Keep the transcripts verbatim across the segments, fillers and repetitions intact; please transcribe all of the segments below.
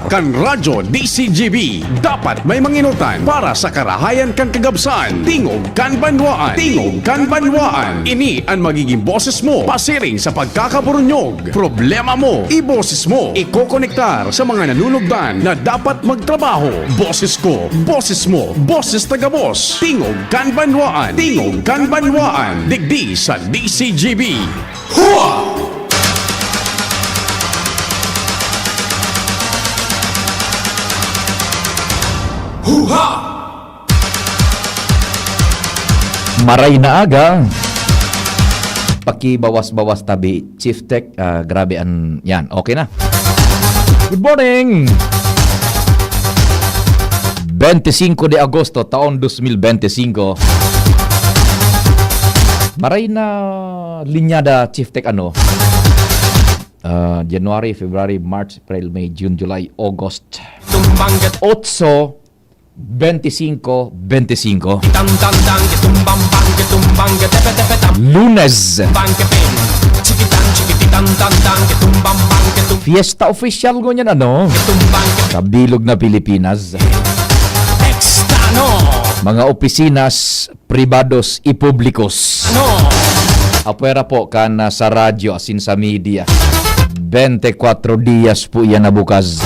Kan Radyo D C G B, dapat may manginutan para sa karahayan kan kagabsan. Tingog kan Banwaan. Tingog kan Banwaan. Ini an magiging boses mo pasiring sa pagkakaburunyog. Problema mo, iboses mo. Ikokonektar sa mga nanunugdan na dapat magtrabaho. Boses ko, boses mo, boses taga-boss. Tingog kan Banwaan. Tingog kan Banwaan. Digdi sa D C G B. Hua! Huha! Maray na aga. Pakibawas-bawas tabi, Chief Tech. Ah, grabe an, yan. Okay na. Good morning! Bente singko de Agosto, taon dos mil bente singko. Maray na linyada, Chief Tech, ano? Ah, January, February, March, April, May, June, July, August. Tumbang ka Otso, bente singko, bente singko. Tam tam tam, ke tumbang bang, ke tumbang ke tepe tepe tam. Lunes. Bang ke ping. Chikitan, chikiti tam tam tam, ke tumbang bang, ke tum- Fiesta official ngunyan, ano? Ke tumbang ke Sa bilog na Pilipinas. Extano. Mga opisina, pribados y públicos. Ano? Apwera po kan, ah, sa radyo asin sa media. Bente kwatro dias po iyan na bukas.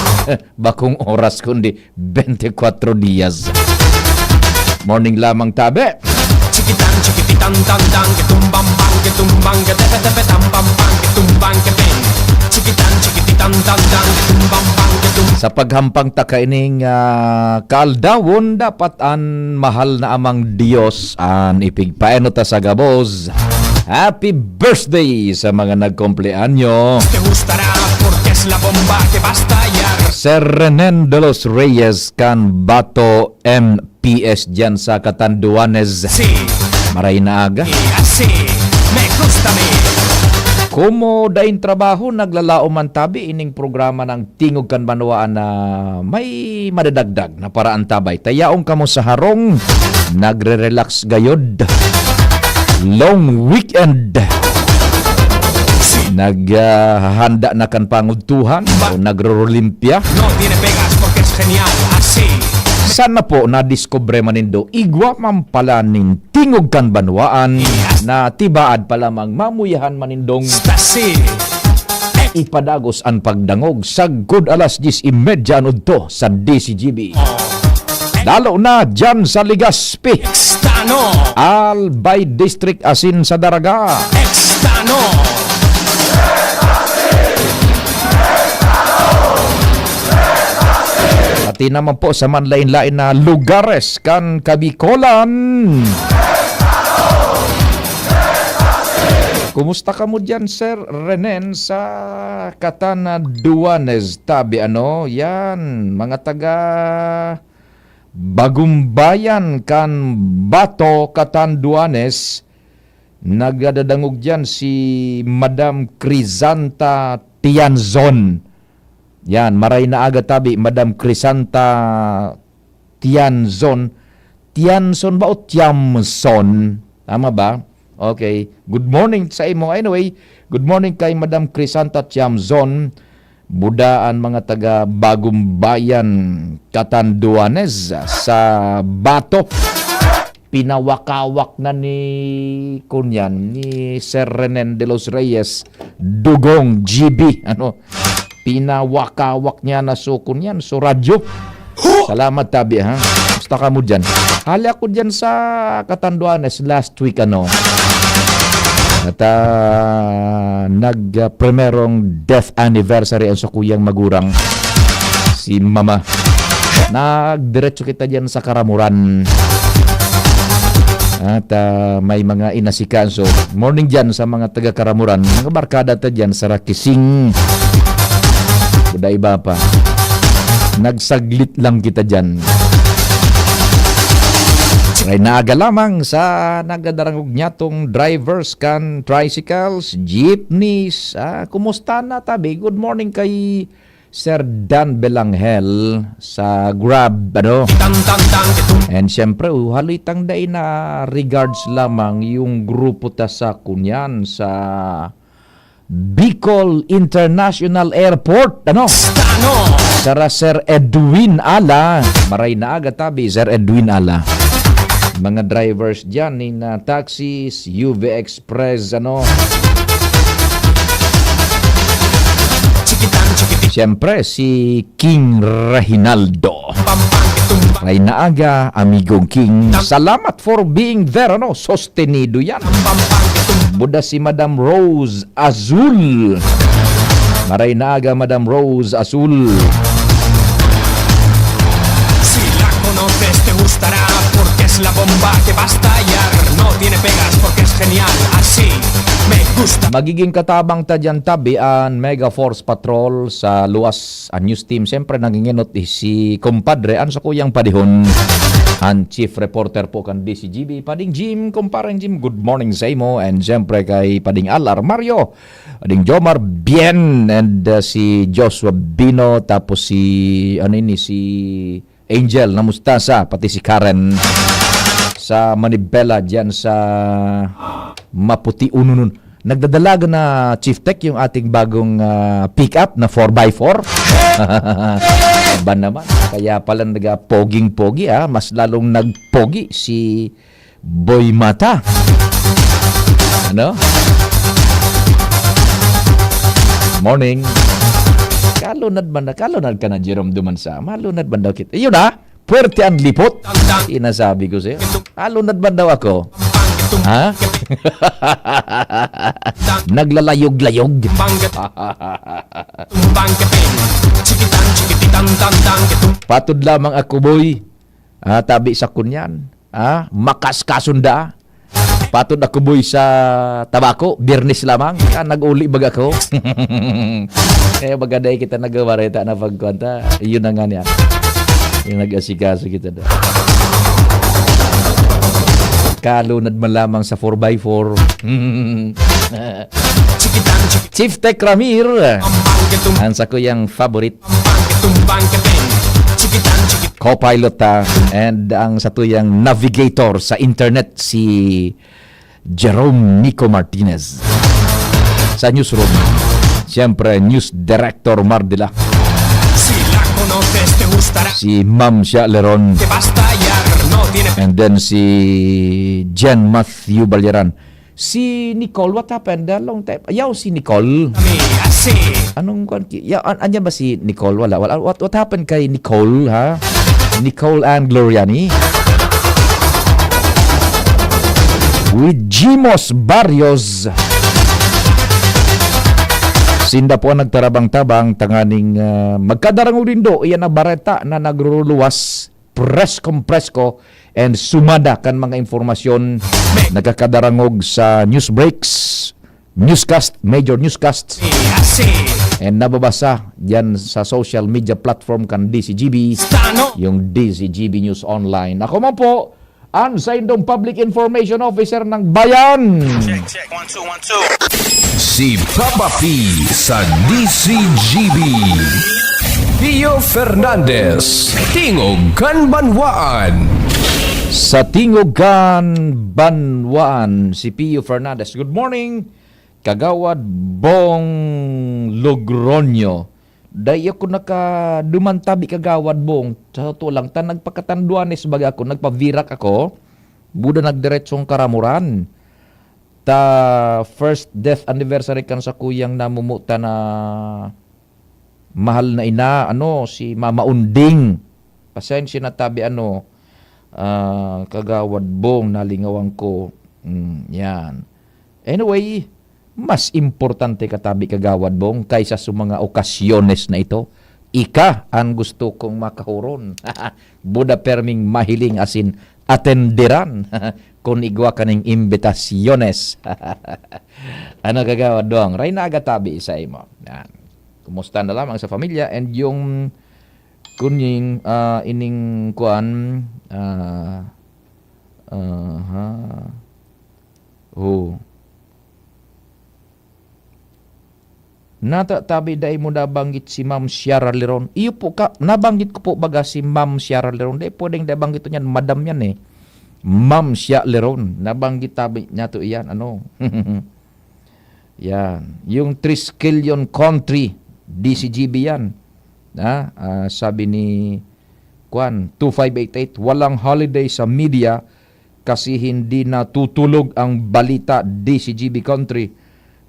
Bakong oras kundi bente kwatro dias. Morning lamang, tabi. Chikitan, chikititan, tan, tan, kitumbang, bang, kitumbang, katepe, tepe, tam, pam, pam, kitumbang, kepeng. Chikitan, chikititan, tan, tan, kitumbang, bang, kitum- Sa paghampang ta kaining, ah, kaaldawon, dapat an mahal na Amang Dios an ipigpaeno ta sa gabos. Happy birthday sa mga nagkumpleanyo. Te gustará porque es la bomba que va a estallar. Sir Renen de los Reyes kan Bato M P S diyan sa Catanduanes. Sí. Maray na aga. Y así me gusta a mí. Komo daing trabaho, naglalaom man tabi ining programa ng Tingog kan Banwaan na may madadagdag na paraantabay. Ta yaon kamo sa harong, nagre-relax gayod. Long weekend. Nag, ah, hahanda na kan pangudtuhan o nagrorolimpia. No tiene pegas porque es genial, así. Sana po nadiskubre man nindo, igwa man pala nin Tingog kan Banwaan na tibaad pa lamang mamuyahan man nindong Stasi. Ipadagos an pagdangog sagkod alas dyes y media an udto sa D C G B. Lalo na dyan sa Legazpi, Extano. Albay District asin sa Daraga. Extano. Pati naman po sa manlain-lain na lugares kan Kabikolan. Kumusta kamo diyan, Sir Renen, sa Catanduanes, tabi, ano? Yan, mga taga Bagumbayan kan Bato, Catanduanes. Nagdadangog diyan si Madam Crisanta Tianzon. Yan, maray na aga tabi, Madam Crisanta Tianzon. Tianzon ba o Tiamson? Tama ba? Okay. Good morning sa imo. Anyway, good morning kay Madam Crisanta Tiamzon. Buda an mga taga Bagumbayan, Catanduanes, sa Bato. Pinawakawak na ni, kunyan, ni Sir Renen de los Reyes, Dugong G B, ano, pinawakawak niya na so, kunyan, so radyo. Salamat, tabi, ha? Basta ka mo dyan. Hali ako dyan sa Catanduanes last week, ano. At, ah, nag, ah, primerong death anniversary ang sakuyang magurang, si Mama. Nagdiretso kita diyan sa Karamuran. At, ah, may mga inasikaso. Morning diyan sa mga taga Karamuran. Mga barkada ta diyan sa Rakising. Kuda iba pa. Nagsaglit lang kita diyan. Kay naaga lamang sa nagadarangog niya tong drivers kan tricycles, jeepneys. Ah, kumusta na, tabi? Good morning kay Sir Dan Belangel sa Grab, ano? And siyempre, oh, halitang dai na regards lamang yung grupo ta sa kunyan, sa Bicol International Airport, ano? Sara Sir Edwin Ala. Maray na aga tabi, Sir Edwin Ala. Mga drivers dyan ni na taxis, U V Express, ano? Siyempre, si King Reginaldo. Maray na aga, amigong King. Salamat for being there, ano? Sostenido yan. Buda si Madam Rose Azul. Maray na aga, Madam Rose Azul. Si la conoces, te gustará, porque es la bomba que va a estallar. No tiene pegas, porque es genial, así me gusta. Magiging katabang ta dyan tabi an Mega Force Patrol sa luwas an news team. Siyempre, nanginginot i-, si kumpadre, an sakuyang padihon, an chief reporter po kan D C G B, Pading Jim, kumpareng Jim, good morning sa imo. And siyempre kay Pading Al Armario, Pading Jomar, bien, and, uh, si Joshua Bino, tapos si, ano ini, si Angel na Mustasa, pati si Karen sa Manibela, diyan sa Maputi Ununun. Nagdadalaga na, Chief Tech, yung ating bagong, ah, pick-up na four by four. Ba naman? Kaya pala nagpoging-pogi, ah. Mas lalong nagpogi si Boy Mata. Ano? Morning. Kalunad man na, kalunad ka na, Jerome Dumansa. Malunad man daw kita. Yun, ah. Puwerte ang lipot. Sinasabi ko sa'yo. Alunad man daw ako. Ha? Naglalayog-layog. Patod lamang ako, boy. Ah, tabi sa kunyan. Ah, makas kasunda. Patod ako, boy, sa tabako, Biyernes lamang. Ah, nag-uli baga ako. Kaya baga dai kita nagwareta na pagkwanta. Yun na nga niya. Yung nag-asikaso kita na. Kalunad man lamang sa four by four. Chief Tech Ramir, ang sakuyang favorite. Co-pilot ta, and ang satuyang navigator sa internet, si Jerome Nico Martinez. Sa newsroom, siyempre, News Director Mardila. Si Ma'am Sha Leron. And then si Jen Matthew Balyaran. Si Nicole, what happened? A long time. Yaw si Nicole. Anong kwan ki-, ya-, an-, anya ba si Nicole? Wala, wala. What, what happened kay Nicole, ha? Nicole Ann Gloriani. With Jimos Barrios. Sinda po ang nagtarabang-tabang tanganing, ah, magkadarangog nindo. Iyan ang bareta na nagruruluwas, presko-presko, and sumada kan mga impormasyon nagkakadarangog sa news breaks, newscast, major newscast, and nababasa diyan sa social media platform kan D C G B, yung D C G B News Online. Ako man po, ang saindong Public Information Officer ng Bayan. Check, check. One, two, one, two. Si Papa P sa D C G B. Pio Fernandez, Tingog kan Banwaan. Sa Tingog kan Banwaan, si Pio Fernandez. Good morning, Kagawad Bong Logroño. Dai ako nakaduman tabi, Kagawad Bong. Sa totoo lang, ta nagpakatandwanes baga ako, nagpavirak ako. Buda nagdiretsong Karamuran. Ta first death anniversary kan sakuyang namumuta na mahal na ina, ano, si Mama Unding. Pasensya na tabi, ano, ah, Kagawad Bong, nalingawan ko. Mm, yan. Anyway, mas importante ka tabi, Kagawad Bong, kaysa sa mga okasyones na ito. Ika ang gusto kong makahuron. Buda perming mahiling asin atenderan kun igwa kaning imbitasyones. Ano, Kagawad Bong? Ray na aga tabi sa imo. Yan. Kumusta na lamang sa pamilya and yung kuning, ah, ining kuan, ah, aha. Oh. Nata, tabi, dai mo nabanggit si Ma'am Ciara Leron. Iyo po ka, nabanggit ko po baga si Ma'am Ciara Leron. Dai pwedeng nabanggit niyan, madam yan eh. Ma'am Cia Leron, nabanggit tabi niya to iyan, ano. Yan. Yung Triskelion Country, D C G B yan. Ha? Ah, sabi ni, kwan, two five eight eight, "Walang holiday sa media kasi hindi natutulog ang balita." D C G B Country,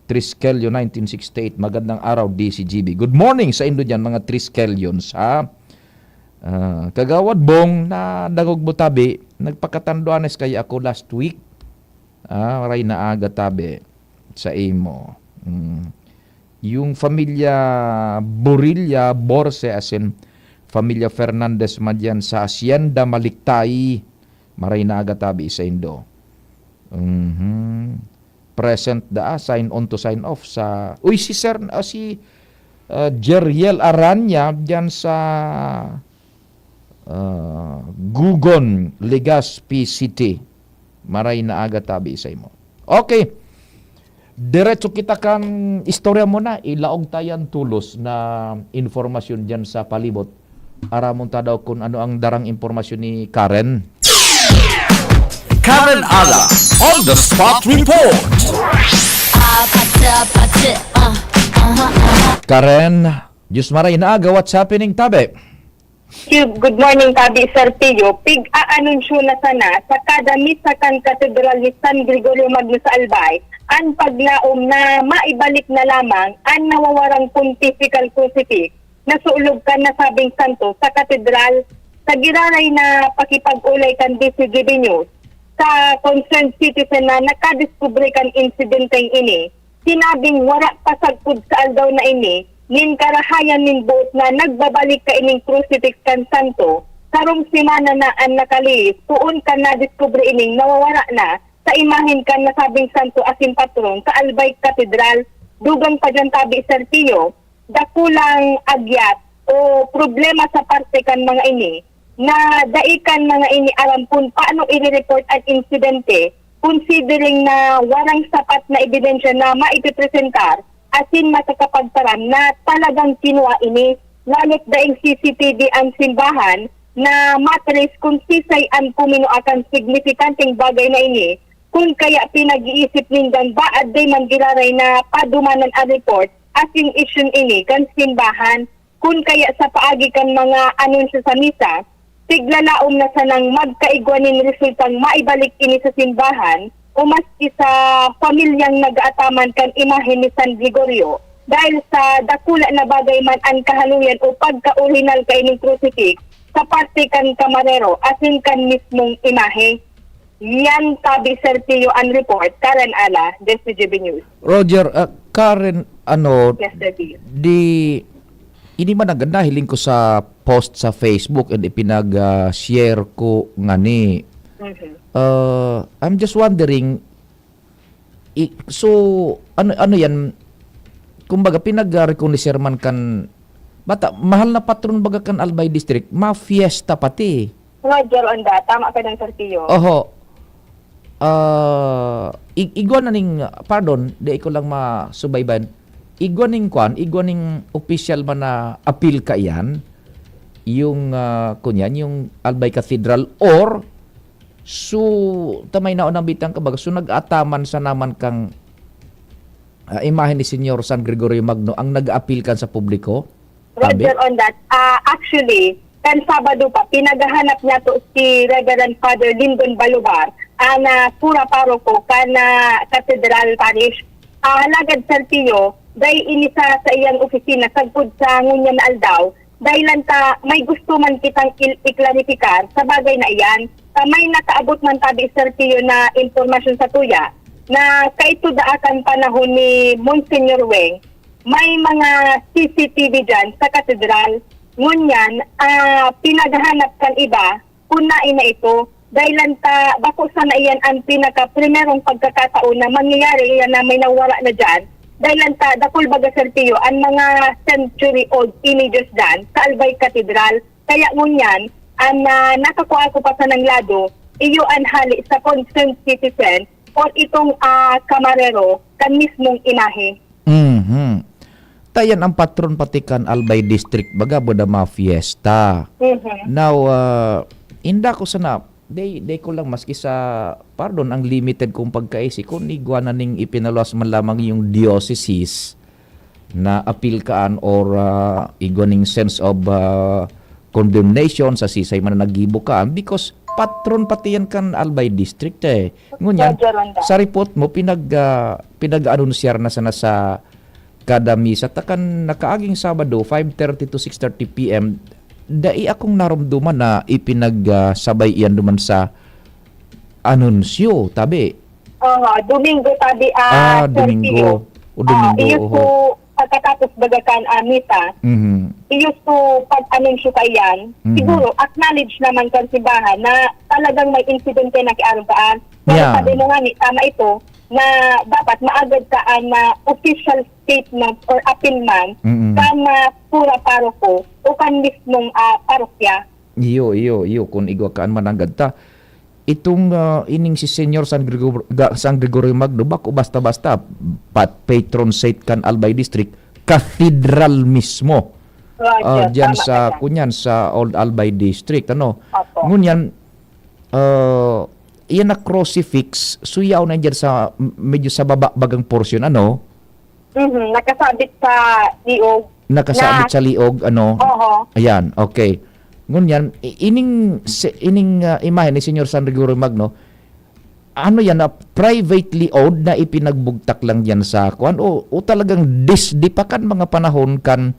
Triskelion nineteen sixty-eight. Magandang araw, D C G B. Good morning sa indo dyan, mga Triskelions, ha? Ah, Kagawad Bong, na dangog mo tabi, nagpakatanduanes kaya ako last week. Ah, maray na aga tabi sa imo. Mm. Yung familia Borilla, Borse, as in, familia Fernandez man yan sa Hacienda Maliktay, maray na aga tabi sa indo. Mhm. Present da, ah, sign on to sign off sa, uy, si Sir, ah, si, ah, Jeriel Aranya dyan sa, ah, Gugon, Legazpi City. Maray na aga tabi sa imo. Okay. Diretso kita kan istorya mo na. Ilaog tayan tulos na informasyon dyan sa palibot. Aramon ta daw kung ano ang darang impormasyon ni Karen. Karen Ala on the spot report. Karen, Diyos maray na aga, what's happening, tabi? Good morning, tabi, Sir Pio. Pig-aanunsyo na sana sa kada misa kan Katedral ni San Gregorio Magno sa Albay an paglaom na maibalik na lamang an nawawarang pontifical crucifix na sulog kan nasabing santo sa katedral. Sa giraray na pakipag-olay kan D C G B News sa concerned citizen na nakadiskubre kan insidenteng ini, sinabing wara pa sagkod sa aldaw na ini nin karahayan nin boot na nagbabalik kaining crucifix kan santo. Sarong semana na an nakalihis poon kan nadiskubre ining nawawara na sa imahen kan nasabing santo asin patron sa Albay Katedral. Dugang pa diyan, tabi, Sir Pio, dakulang agyat o problema sa parte kan mga ini na dai kan mga ini aram kun paano i-report an insidente, considering na warang sapat na ebidensya na maipipresentar asin makakapagtaram na talagang kinua ini, lalo't daing C C T V an simbahan na matrace kun sisay an kuminua kan signifikanteng bagay na ini, kun kaya pinag-iisip nindang baad dai man giraray na padumanan an report asin isyun ini kan simbahan. Kun kaya sa paagi kan mga anunsyo sa misa, tiglalaom na sanang magkaigwa nin resultang maibalik ini sa simbahan o maski sa pamilyang nag-aataman kan imahen ni San Gregorio, dahil sa dakula na bagay man an kahaloyan o pagkaorihinal kaining crucifix sa parte kan kamarero asin kan mismong imahe. Yan, tabi, Sir Pio, an report. Karen Ala, Des T G B News. Roger, ah, Karen, ano, Yes, Sir Pio. di, ini man ang nahiling ko sa post sa Facebook and ipinag-share ko ngani. Mhm. Uh, I'm just wondering, i- so, ano, ano yan? Kumbaga, pinag-reconocer man kan, bata, mahal na patron baga kan Albay District, ma-fiesta pati. Roger on that. Tama ka dun, Sir Pio. Oho. Ah, ig- igwa na ning, pardon, di ko lang masubaybayan. Igwa ning kwan, igwa ning official man na apil ka iyan, yung, ah, kunyan, yung Albay Cathedral, or so, tamay na unang bitang ka baga, so nag-ataman sa naman kang, ah, imahe ni Señor San Gregorio Magno ang nag-apil kan sa publiko? Tabi? Roger on that. Ah, actually, kan Sabado pa, pinaghahanap niya to si Reverend Father Lyndon Balubar, ang ah, pura paroko kan ah, Cathedral Parish. Ah, halagad, Sir Pio, dai ini sa, sa iyang opisina sagkod sa ngunyan na aldaw, dahil lang ta may gusto man kitang il- iklarifikar sa bagay na iyan. Ah, may nakaabot man, tabi, Sir Pio, na impormasyon sa tuya na kaito daa kan panahon ni Monsignor Weng, may mga C C T V dyan sa katedral. Ngunyan, ah, pinaghahanap kan iba kung nain na ito. Dahil lang ta, bako sana iyan ang pinaka-primerong pagkakataon na mangyayari iyan na may nawara na dyan. Dahil lang ta, dakul baga, Sir Pio, ang mga century-old images dyan sa Albay Cathedral. Kaya ngunyan, ang ah, nakakua ko pa sa nang lado, iyo ang hali sa concerned citizen or itong ah, kamarero kan mismong imahe. Mhm. Tayan ang patron pati kan Albay District, baga, buda mga fiesta. Mhm. Now, ah, inda ko sana, Day, day ko lang, maski sa, pardon, ang limited kong pagkaisi, kung igwa na ning ipinaluwas man lamang yung diocese na apil kaan or, ah, igwa ning sense of, ah, condemnation sa sisay man na naggibo kaan, because patron pati yan kan Albay District eh. Ngunyan, Roger Ronda. Sa report mo, pinag, ah, pinag-anunsiyar na sana sa kada misa. Ta kan nakaaging Sabado, five thirty to six thirty P M, dai akong narumduman na ipinagsabay iyan duman sa anunsyo, tabi. Oho, Domingo tabi, ah, Ah, Sir Domingo. Pio. O, Ah, Domingo, iyo oho. po, pagkatapos baga kan, ah, misa, Mhm. iyo po pag-anunsyo kaiyan, Mhm. siguro, acknowledge naman kan simbahan na talagang may insidente na kiarugaan. Pero Yeah. sabi mo nga ni, tama ito, na dapat maagad ka ang, ah, official statement or appeal man Mm. kan, ah, kura paroko o kan mismong, ah, parokya. Iyo, iyo, iyo, kun igwa kaan mananggad ta. Itong, ah, ining si Señor San Gregor-, ga-, San Gregorio Magno, bako basta-basta, pat-, patron saint kan Albay District, cathedral mismo. Roger, Ah, diyan tama sa, ka dyan. Kunyan, sa Old Albay District, ano? Opo. Ngunyan, ah, iyan na crucifix, so yaon na diyan sa, m-, medyo sa baba bagang porsyon, ano? Mhm, nakasabit sa liog. Nakasabit Na sa liog, ano? Oho. Ayan, okay. Ngunyan, i-, ining, se-, ining, ah, imahe ni Señor San Gregorio Magno, ano yan, na privately owned na ipinagbugtak lang diyan sa kuwan? O, o talagang disdi pa kan mga panahon kan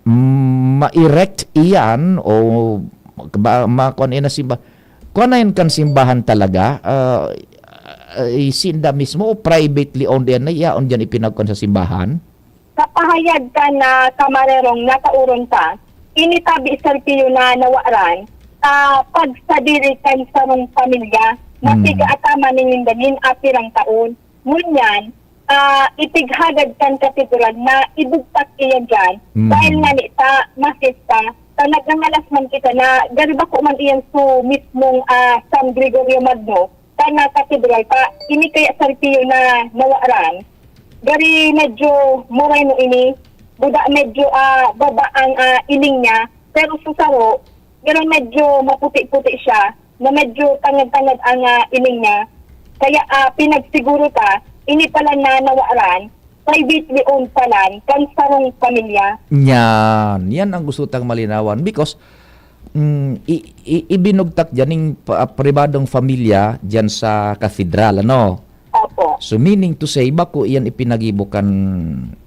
mm, ma-erect iyan o ba, ma-, kuwan iyan na simba-, kuwan na yan kan simbahan talaga? Ah, ah, sinda mismo o privately owned yan na yaon diyan ipinagkuwan sa simbahan? Sa pahayag kan, ah, kamarerong natauron pa, ini tabi, Sir Pio, na nawaran, ah, pagsadiri kan sarong pamilya na Hmm. tiga-ataman nin Indanin apirang taon. Ngunyan, ah, ipighagad kan katedral na ibugtak iyan diyan Mm. dahil nga ni sa masista, ta nagngangalas man kita na gari bako man iyan su mismong, ah, San Gregorio Magno, ta na katedral pa, ini kaya San Pio na nawaran. Gari medyo moreno ini, buda medyo, ah, baba ang, ah, iling niya, pero sa saro, pero medyo maputi-puti siya, na medyo tangad-tangad ang, ah, iling niya. Kaya, ah, pinagsiguro ta, ini pala na nawaran, privately owned palan, kan sarong pamilya. Yan. Yan ang gusto tang malinawan. Because, mm, i-, i-, ibinugtak dyan ning pa-, pribadong pamilya dyan sa katedral, ano? Opo. So, meaning to say, bako iyan ipinagibo kan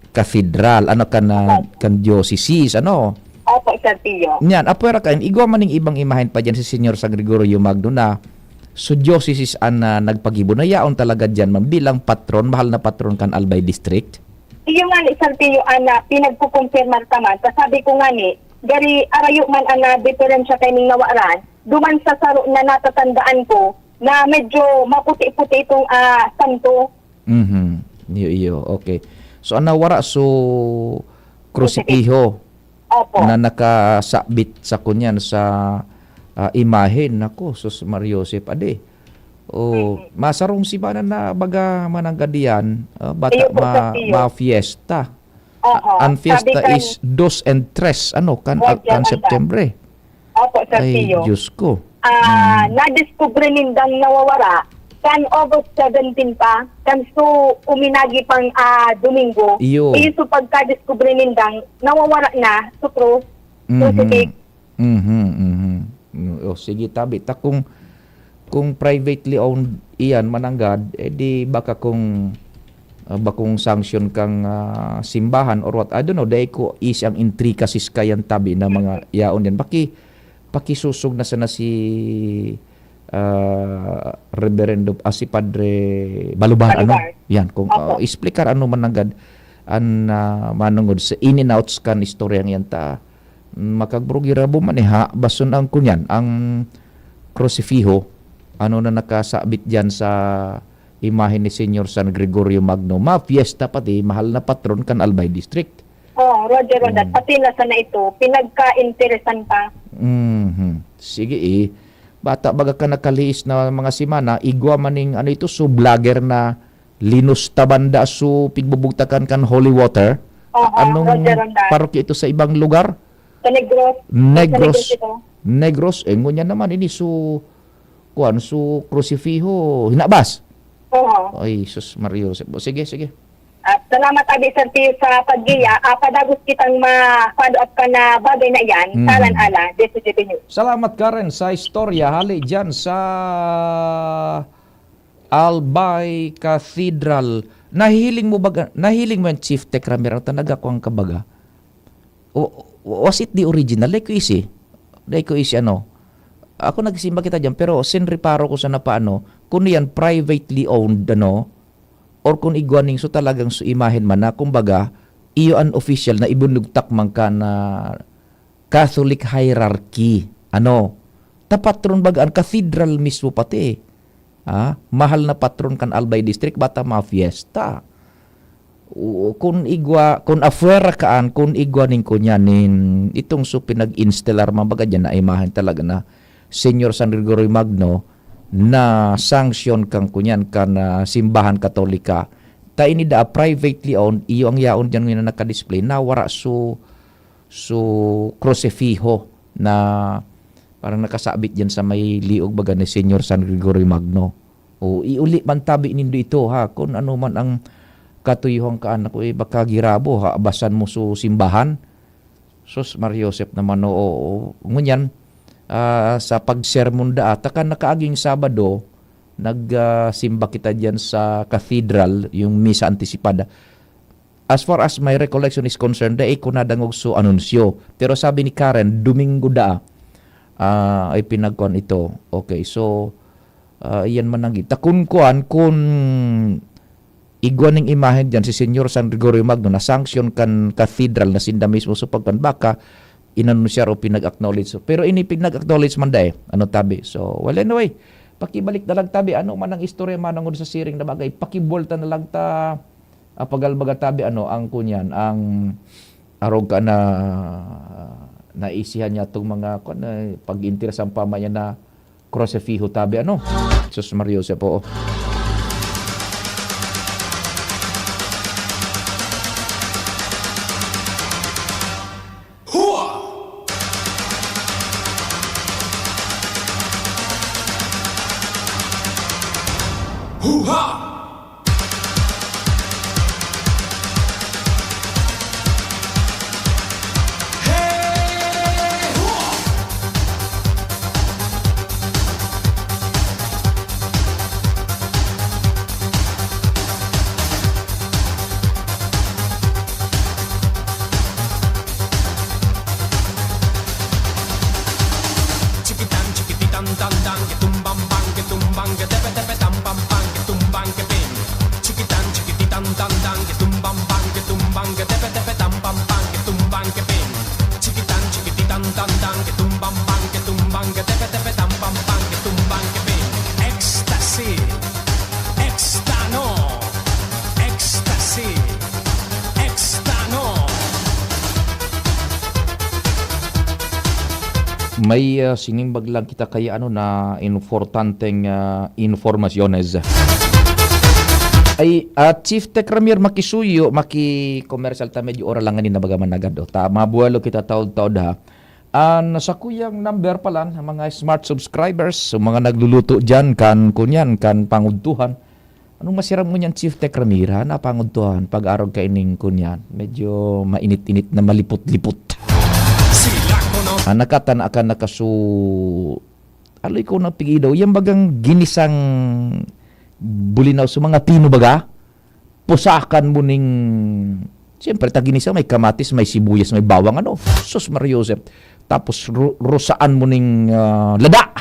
katedral, ano, kan, ah, Opo. kan diocese, ano? Opo, Sir Pio. Niyan, apwera kain, igwa man ning ibang imahen pa diyan si Señor San Gregorio Magno na so diocese an, ah, nagpagibo na yaon talaga diyan man bilang patron, mahal na patron kan Albay District? Iyo nga ni Sir Pio, an, ah, pinagkukumpirmar ka man. Kasabi ko nga ni, gari arayo man an, ah, diferensya kaining nawaran, duman sa saro na natatandaan ko na medyo maputi-puti itong, ah, santo. Mhm. Iyo, iyo. Okay. So, an nawara, so, krusipiho Opo. na nakasabit sa kunyan sa, ah, imahen. Naku, sus, Maria Joseph, ade. Oh, Mhm. masarong sibanan na baga mananggad diyan, ah, bata Iyo po, ma-, Sir Pio. ma-fiesta. Oho. An fiesta Sabi kan is dos and tres, ano, kan, Opo, kan Sir September. Opo, Sir Ay, Pio. Diyos ko. Ah, Mm. nadiskubre nindang nawawara kan August seventeen pa, kan su uminagi pang, ah, Domingo. Iyo. Iyo su pagkadiskubre nindang nawawara na su krus, Mhm. crucifix. Mhm, mhm. Mm, oh, sige, tabi. Ta kung, kung privately owned iyan, mananggad, eh, di baka kung, ah, bakong sanction kang, ah, simbahan or what, I don't know, dai ko isi ang intricacies kayan tabi na mga yaon yan. Paki-, pakisusog na sana si, ah, Reverendo, ah, si Padre Balubar, ano? Balubar. Yan, kung, Opo. ah, explicar ano mananggad an, ah, manungod sa in and outs kan istoryang yan ta. Makagbrugirabo man eh, ha? Basun ang kunyan, ang krusifiho, ano na nakasabit diyan sa imahe ni Señor San Gregorio Magno. Ma-fiesta pati, mahal na patron kan Albay District. Oh, Roger, Roger. Hmm. Pati na sana ito, pinagka-interesan pa. Mhm. Sige eh. Bata baga ka nakaliis na mga semana, igwa maning ano ito, so vlogger na linusta banda so pigbubugtakan kan holy water. Oo, Anong Roger Ronda. parokya ito sa ibang lugar? Sa Negros. Negros. Sa Negros ito. Negros. Eh, ngunyan naman, ini so, kuwan, so, krusifiho, hinabas. Oo. Ay, sus, Maria Joseph. O, sige, sige. At salamat, Abi Santiyo, sa paggiya. Ah, padagos kitang ma-follow up ka na bagay na iyan. Mm. Karan ala, Desi Debinyo. Salamat, Karen, sa istorya. Hali dyan sa Albay Cathedral. Nahiling mo ba, nahiling mo yan, Chief Tech Ramiro? Talaga ko ang kabaga. O, was it the original? Dai ko isi. Dai ko isi, ano. Ako nagsimba kita dyan, pero sin reparo ko sa napaano, kung yan privately owned, ano, or kung igwa ning so talagang so imahen man na, kumbaga, iyo an official na ibinugtak man ka na Catholic hierarchy. Ano? Ta patron baga an cathedral mismo pati. Ah, mahal na patron kan Albay District, bata mga fiesta. Oo, kun igwa, kun afuera kaan, kun igwa nin kunyan nin itong so pinag-instalar man baga dyan na imahen talaga na Señor San Gregorio Magno na sanction kan kunyan kan, ah, simbahan Katolika. Ta ini daa privately owned, iyo ang yaon dyan ngayon na nakadisplay na wara so, so krusifiho na parang nakasabit dyan sa may liog baga ni Señor San Gregorio Magno. O, iuli man tabi nindo ito, ha, kun ano man ang katuyuhan kaan, ako, eh, baka girabo, ha, abasan mo so simbahan. Sus, Maria Joseph naman, oo. Ngunyan, ah, sa pagsermon daa, ta kan nakaaging Sabado, nag, ah, simba kita diyan sa cathedral, yung misa antisipada. As far as my recollection is concerned, dai ko nadangog so anunsyo. Pero sabi ni Karen, Domingo daa, ah, ay pinagkuan ito. Okay, so, ah, iyan man ang gi-, ta kun kuan, kun igwa ning imahen diyan si Señor San Gregorio Magno na sanction kan cathedral na sinda mismo sa pagkan baka inanunsiyar o pinag-acknowledge. So, pero ini pinag-acknowledge man dai, ano tabi. So, well, anyway, pakibalik na lang tabi, ano man ang istorya manongod sa siring na bagay, pakibuwalta na lang ta, ah, pagalbaga tabi, ano, ang kunyan, ang arog ka na naisihan niya itong mga, kwan, eh, pag-interesan pa man yan na Krusifiho tabi, ano? Sus Maria Joseph, oo. Hua! Huha! Chikitan, chikititan, tan, tan, kitumbang, bang, kitumbang, ketepe, tepe, tam, pam, pam, kitumbang, keping. Chikitan, chikititan, tan, tan, kitumbang, bang, kitumbang, ketepe, tepe, tam, pam, pam, kitumbang, keping. Chikitan, chikititan, tan, tan, kitumbang, bang, kitumbang, ketepe, tepe, tam, pam, pam, kitumbang, keping. Ecstasy. Extano. Ecstasy. Extano. May, ah, sinimbag lang kita kaya, ano, na importanteng, ah, informasyones. Ay, ah, Chief Tech Ramir, makisuyo, maki-commercial ta, medyo ora lang ngayon na baga managad, oh. Ta, mabuelo kita taod-taod, ha. An sakuyang number palan, mga smart subscribers, so mga nagluluto diyan kan kunyan, kan pangudtuhan. Anong masiram mo niyan, Chief Tech Ramir, ha? Napangudtuhan, pag-arog ka ining kunyan. Medyo mainit-init na malipot-lipot. Sila ko, no? Ah, nakatana ka, nakasu-, aloy ko na pigi daw. Yan bagang ginisang bulinaw sa mga pino baga? Pusakan mo ning, siyempre, ta ginisa, may kamatis, may sibuyas, may bawang, ano? Sus, Maria Joseph. Tapos ru-, rusaan mo ning, ah, lada.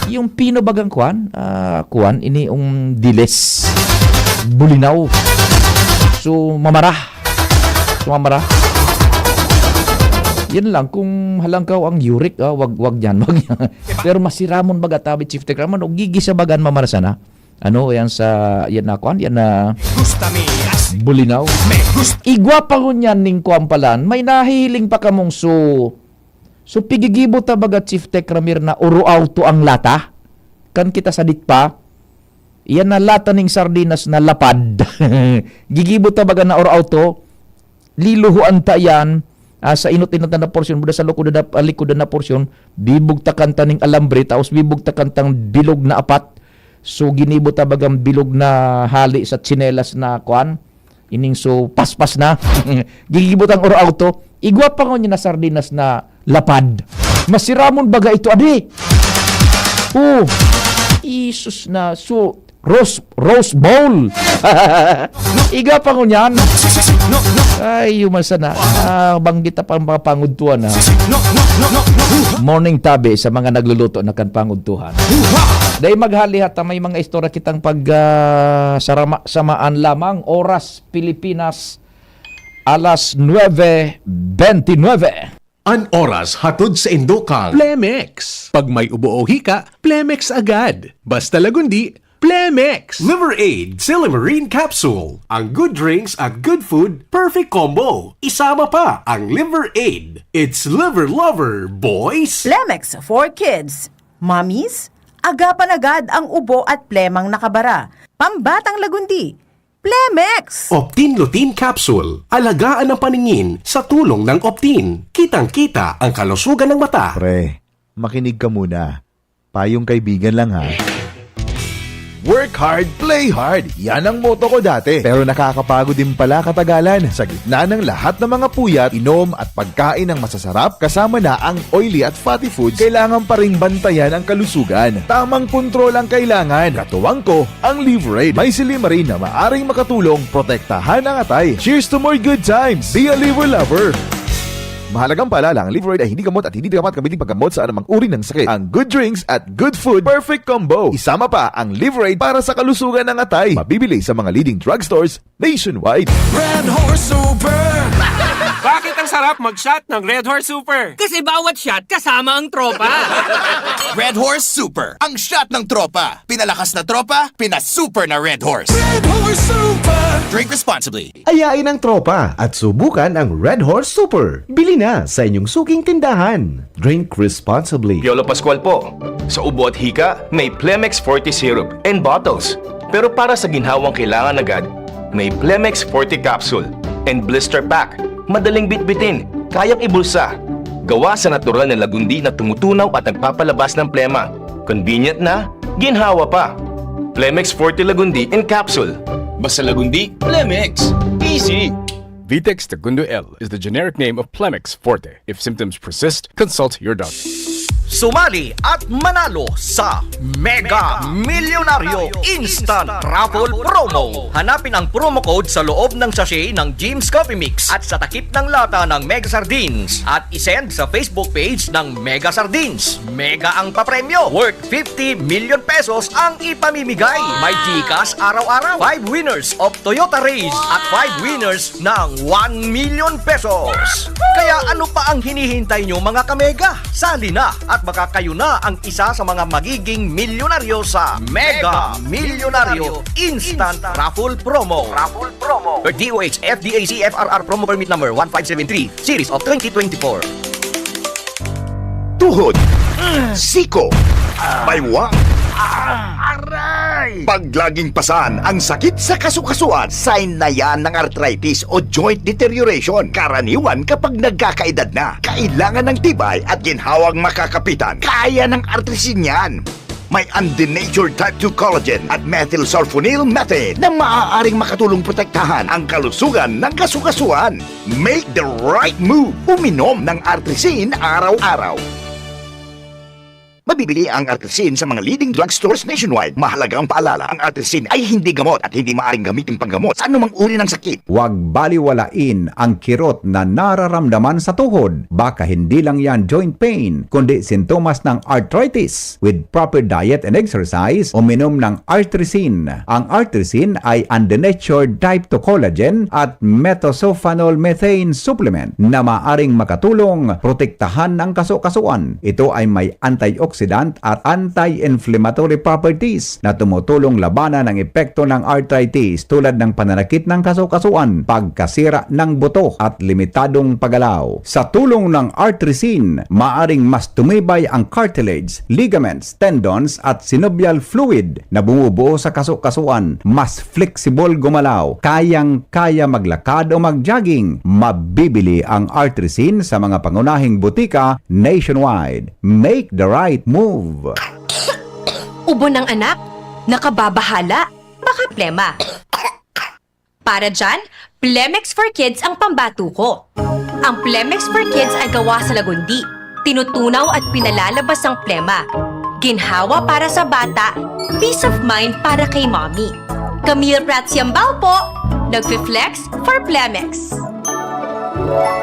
Yung pino bagang kuan, ah, kuan, ini yung dilis. Bulinaw. So, mamara. So, mamara. Yan lang, kung halangkaw ang uric, ah, wag, wag yan, wag yan. Pero masiramon baga tabi, Chief Tech Ramon, o gigisa bagan mamara sana. Ano, yan sa, yan na, kuan, yan na Gusta mi as bulinaw. Me gusta. Igwa pa ngunyan ning kuan palan, may nahihiling pa kamong su-, su pigigibo ta baga, Chief Tech Ramir, na oro auto ang lata? Kan kita sadit pa, yan na lata ning sardinas na lapad. Gigibo ta baga na oro auto, liluhoan ta yan, Ah, sa inot-inot na porsyon, buda sa likudan na, ah, likudan na porsyon, bibugtakan ta ning alambre, tapos bibugtakan tang bilog na apat. So, ginibo ta bagang bilog na hali sa tsinelas na kuan. Ining so, paspas na. Gigibo tang or auto. Igwa pa ngunyan na sardinas na lapad. Masiramon baga ito, adi? Oh, isus na. So, Rose, Rose Bowl. Iga pa ngunyan. Ay, yuma sana. Ah, banggit ta pang mga pangudtuhan, ha? Morning tabi sa mga nagluluto na kan pangudtuhan. Dahil maghalihat ta, may mga istorya kitang pag, ah, sarama-samaan lamang. Oras, Pilipinas, alas nuebe bentynebe. An oras hatod sa indo kan Plemex. Pag may ubo o hika, Plemex agad. Basta Lagundi, Plemex! Liver Aid, Silymarin Capsule. Ang good drinks at good food, perfect combo. Isama pa ang Liver Aid. It's Liver Lover, boys! Plemex for kids. Mommies, agapan agad ang ubo at plemang nakabara. Pambatang Lagundi, Plemex! Optin Lutein Capsule. Alagaan ang paningin sa tulong ng Optin. Kitang-kita ang kalusugan ng mata. Pre, makinig ka muna. Payong kaibigan lang, ha. Work hard, play hard. Yan ang motto ko dati. Pero nakakapagod din pala katagalan. Sa gitna ng lahat ng mga puyat, inom at pagkain ng masasarap, kasama na ang oily at fatty foods, kailangan pa ring bantayan ang kalusugan. Tamang kontrol ang kailangan. Katuwang ko, ang Liver Aid. May silymarin na maaring makatulong protektahan ang atay. Cheers to more good times! Be a Liver Lover! Mahalagang paalala, ang Liver Aid ay hindi gamot at hindi dapat gamitin paggamot sa anumang uri ng sakit. Ang good drinks at good food, perfect combo. Isama pa ang Liver Aid para sa kalusugan ng atay. Mabibili sa mga leading drugstores nationwide. Red Horse Super! Bakit ang sarap mag-shot ng Red Horse Super? Kasi bawat shot kasama ang tropa. Red Horse Super, ang shot ng tropa. Pinalakas na tropa, pinasuper na Red Horse. Red Horse Super! Drink responsibly. Ayain ang tropa at subukan ang Red Horse Super. Bili na sa inyong suking tindahan. Drink responsibly. Piolo Pascual po. Sa ubo at hika, may Plemex Forte Syrup and bottles. Pero para sa ginhawang kailangan agad, may Plemex Forte Capsule and Blister Pack. Madaling bitbitin, kayang ibulsa. Gawa sa natural na lagundi na tumutunaw at nagpapalabas ng plema. Convenient na, ginhawa pa. Plemex Forte Lagundi in Capsule. Basta Lagundi, Plemex. Easy! Vitex Tagundo L is the generic name of Plemex Forte. If symptoms persist, consult your doctor. Sumali at manalo sa Mega Milyonaryo Instant Raffle Promo. Hanapin ang promo code sa loob ng sachet ng Jim's Coffee Mix at sa takip ng lata ng Mega Sardines at isend sa Facebook page ng Mega Sardines. Mega ang papremyo, worth fifty million pesos ang ipamimigay. May GCash araw-araw. Five winners of Toyota Raize at five winners ng one million pesos. Kaya ano pa ang hinihintay nyo, mga kamega? Sali na at baka kayo na ang isa sa mga magiging milyonaryo sa Mega Milyonaryo Instant Raffle Promo. Raffle Promo. Per D O H F D A C F R R Promo Permit Number one five seven three, Series of twenty twenty-four. Tuhod, siko, baywang, aray! Paglaging pasan ang sakit sa kasukasuan, sign na yan ng arthritis o joint deterioration. Karaniwan kapag nagkakaedad na, kailangan ng tibay at ginhawang makakapitan. Kaya ng Artrisin yan. May undenatured type two collagen at methylsulfonyl methane na maaaring makatulong protektahan ang kalusugan ng kasukasuan. Make the right move. Uminom ng Artrisin araw-araw. Mabibili ang Artrisin sa mga leading drugstores nationwide. Mahalagang paalala, ang Artrisin ay hindi gamot at hindi maaaring gamitin panggamot sa anumang uri ng sakit. Huwag baliwalain ang kirot na nararamdaman sa tuhod. Baka hindi lang yan joint pain, kundi sintomas ng arthritis. With proper diet and exercise, uminom ng Artrisin. Ang Artrisin ay undenatured type two collagen at methylsulfonyl methane supplement na maaring makatulong protektahan ang kasukasuan. Ito ay may antioxidant antioxidant at anti-inflammatory properties na tumutulong labanan ang epekto ng arthritis tulad ng pananakit ng kasukasuan, pagkasira ng buto at limitadong paggalaw. Sa tulong ng Artrisin, maaring mas tumibay ang cartilage, ligaments, tendons at synovial fluid na bumubuo sa kasukasuan, mas flexible gumalaw, kayang-kaya maglakad o mag-jogging. Mabibili ang Artrisin sa mga pangunahing butika nationwide. Make the right move! Ubo ng anak? Nakababahala? Baka plema. Para dyan, Plemex for Kids ang pambato ko. Ang Plemex for Kids ay gawa sa lagundi. Tinutunaw at pinalalabas ang plema. Ginhawa para sa bata, peace of mind para kay mommy. Camille Prats Yambao po, nagfi-flex for Plemex.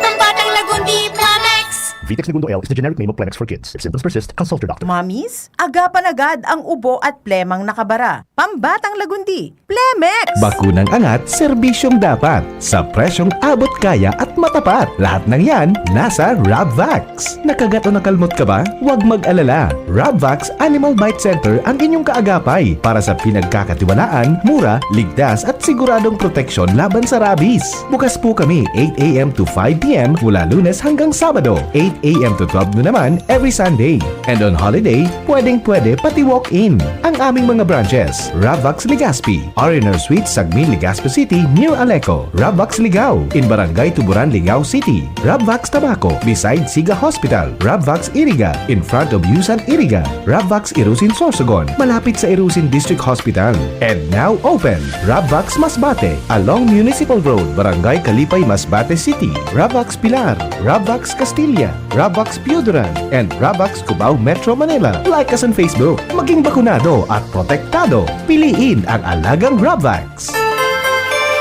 Ang batang lagundi, Plemex! Vitex Negundo L is the generic name of Plemex for kids. If symptoms persist, consult your doctor. Mamis, agapan agad ang ubo at plemang nakabara. Pambatang lagundi, Plemex! Bakunang angat, serbisyong dapat. Sa presyong abot kaya at matapat. Lahat ng yan, nasa Rabvax. Nakagat o nakalmot ka ba? Huwag mag-alala. Rabvax Animal Bite Center ang inyong kaagapay para sa pinagkakatiwalaan, mura, ligtas at siguradong proteksyon laban sa rabies. Bukas po kami eight a.m. to five p.m. mula Lunes hanggang Sabado, eight a.m. to twelve noon naman every Sunday. And on holiday, pwedeng-pwede pati walk-in. Ang aming mga branches, Rabvax Legazpi, R and R Suite, Sagmin, Legazpi City, near Aleco, Rabvax Ligao, in Barangay Tuburan, Ligao City, Rabvax Tabaco, beside Siga Hospital, Rabvax Iriga, in front of Yusan Iriga, Rabvax Irusin Sorsogon, malapit sa Irusin District Hospital. And now open, Rabvax Masbate, along Municipal Road, Barangay Kalipay, Masbate City, Rabvax Pilar, Rabvax Castilla, Rabvax Pioduran, and Rabvax Cubao, Metro Manila. Like us on Facebook. Maging bakunado at protektado. Piliin ang alagang Rabvax.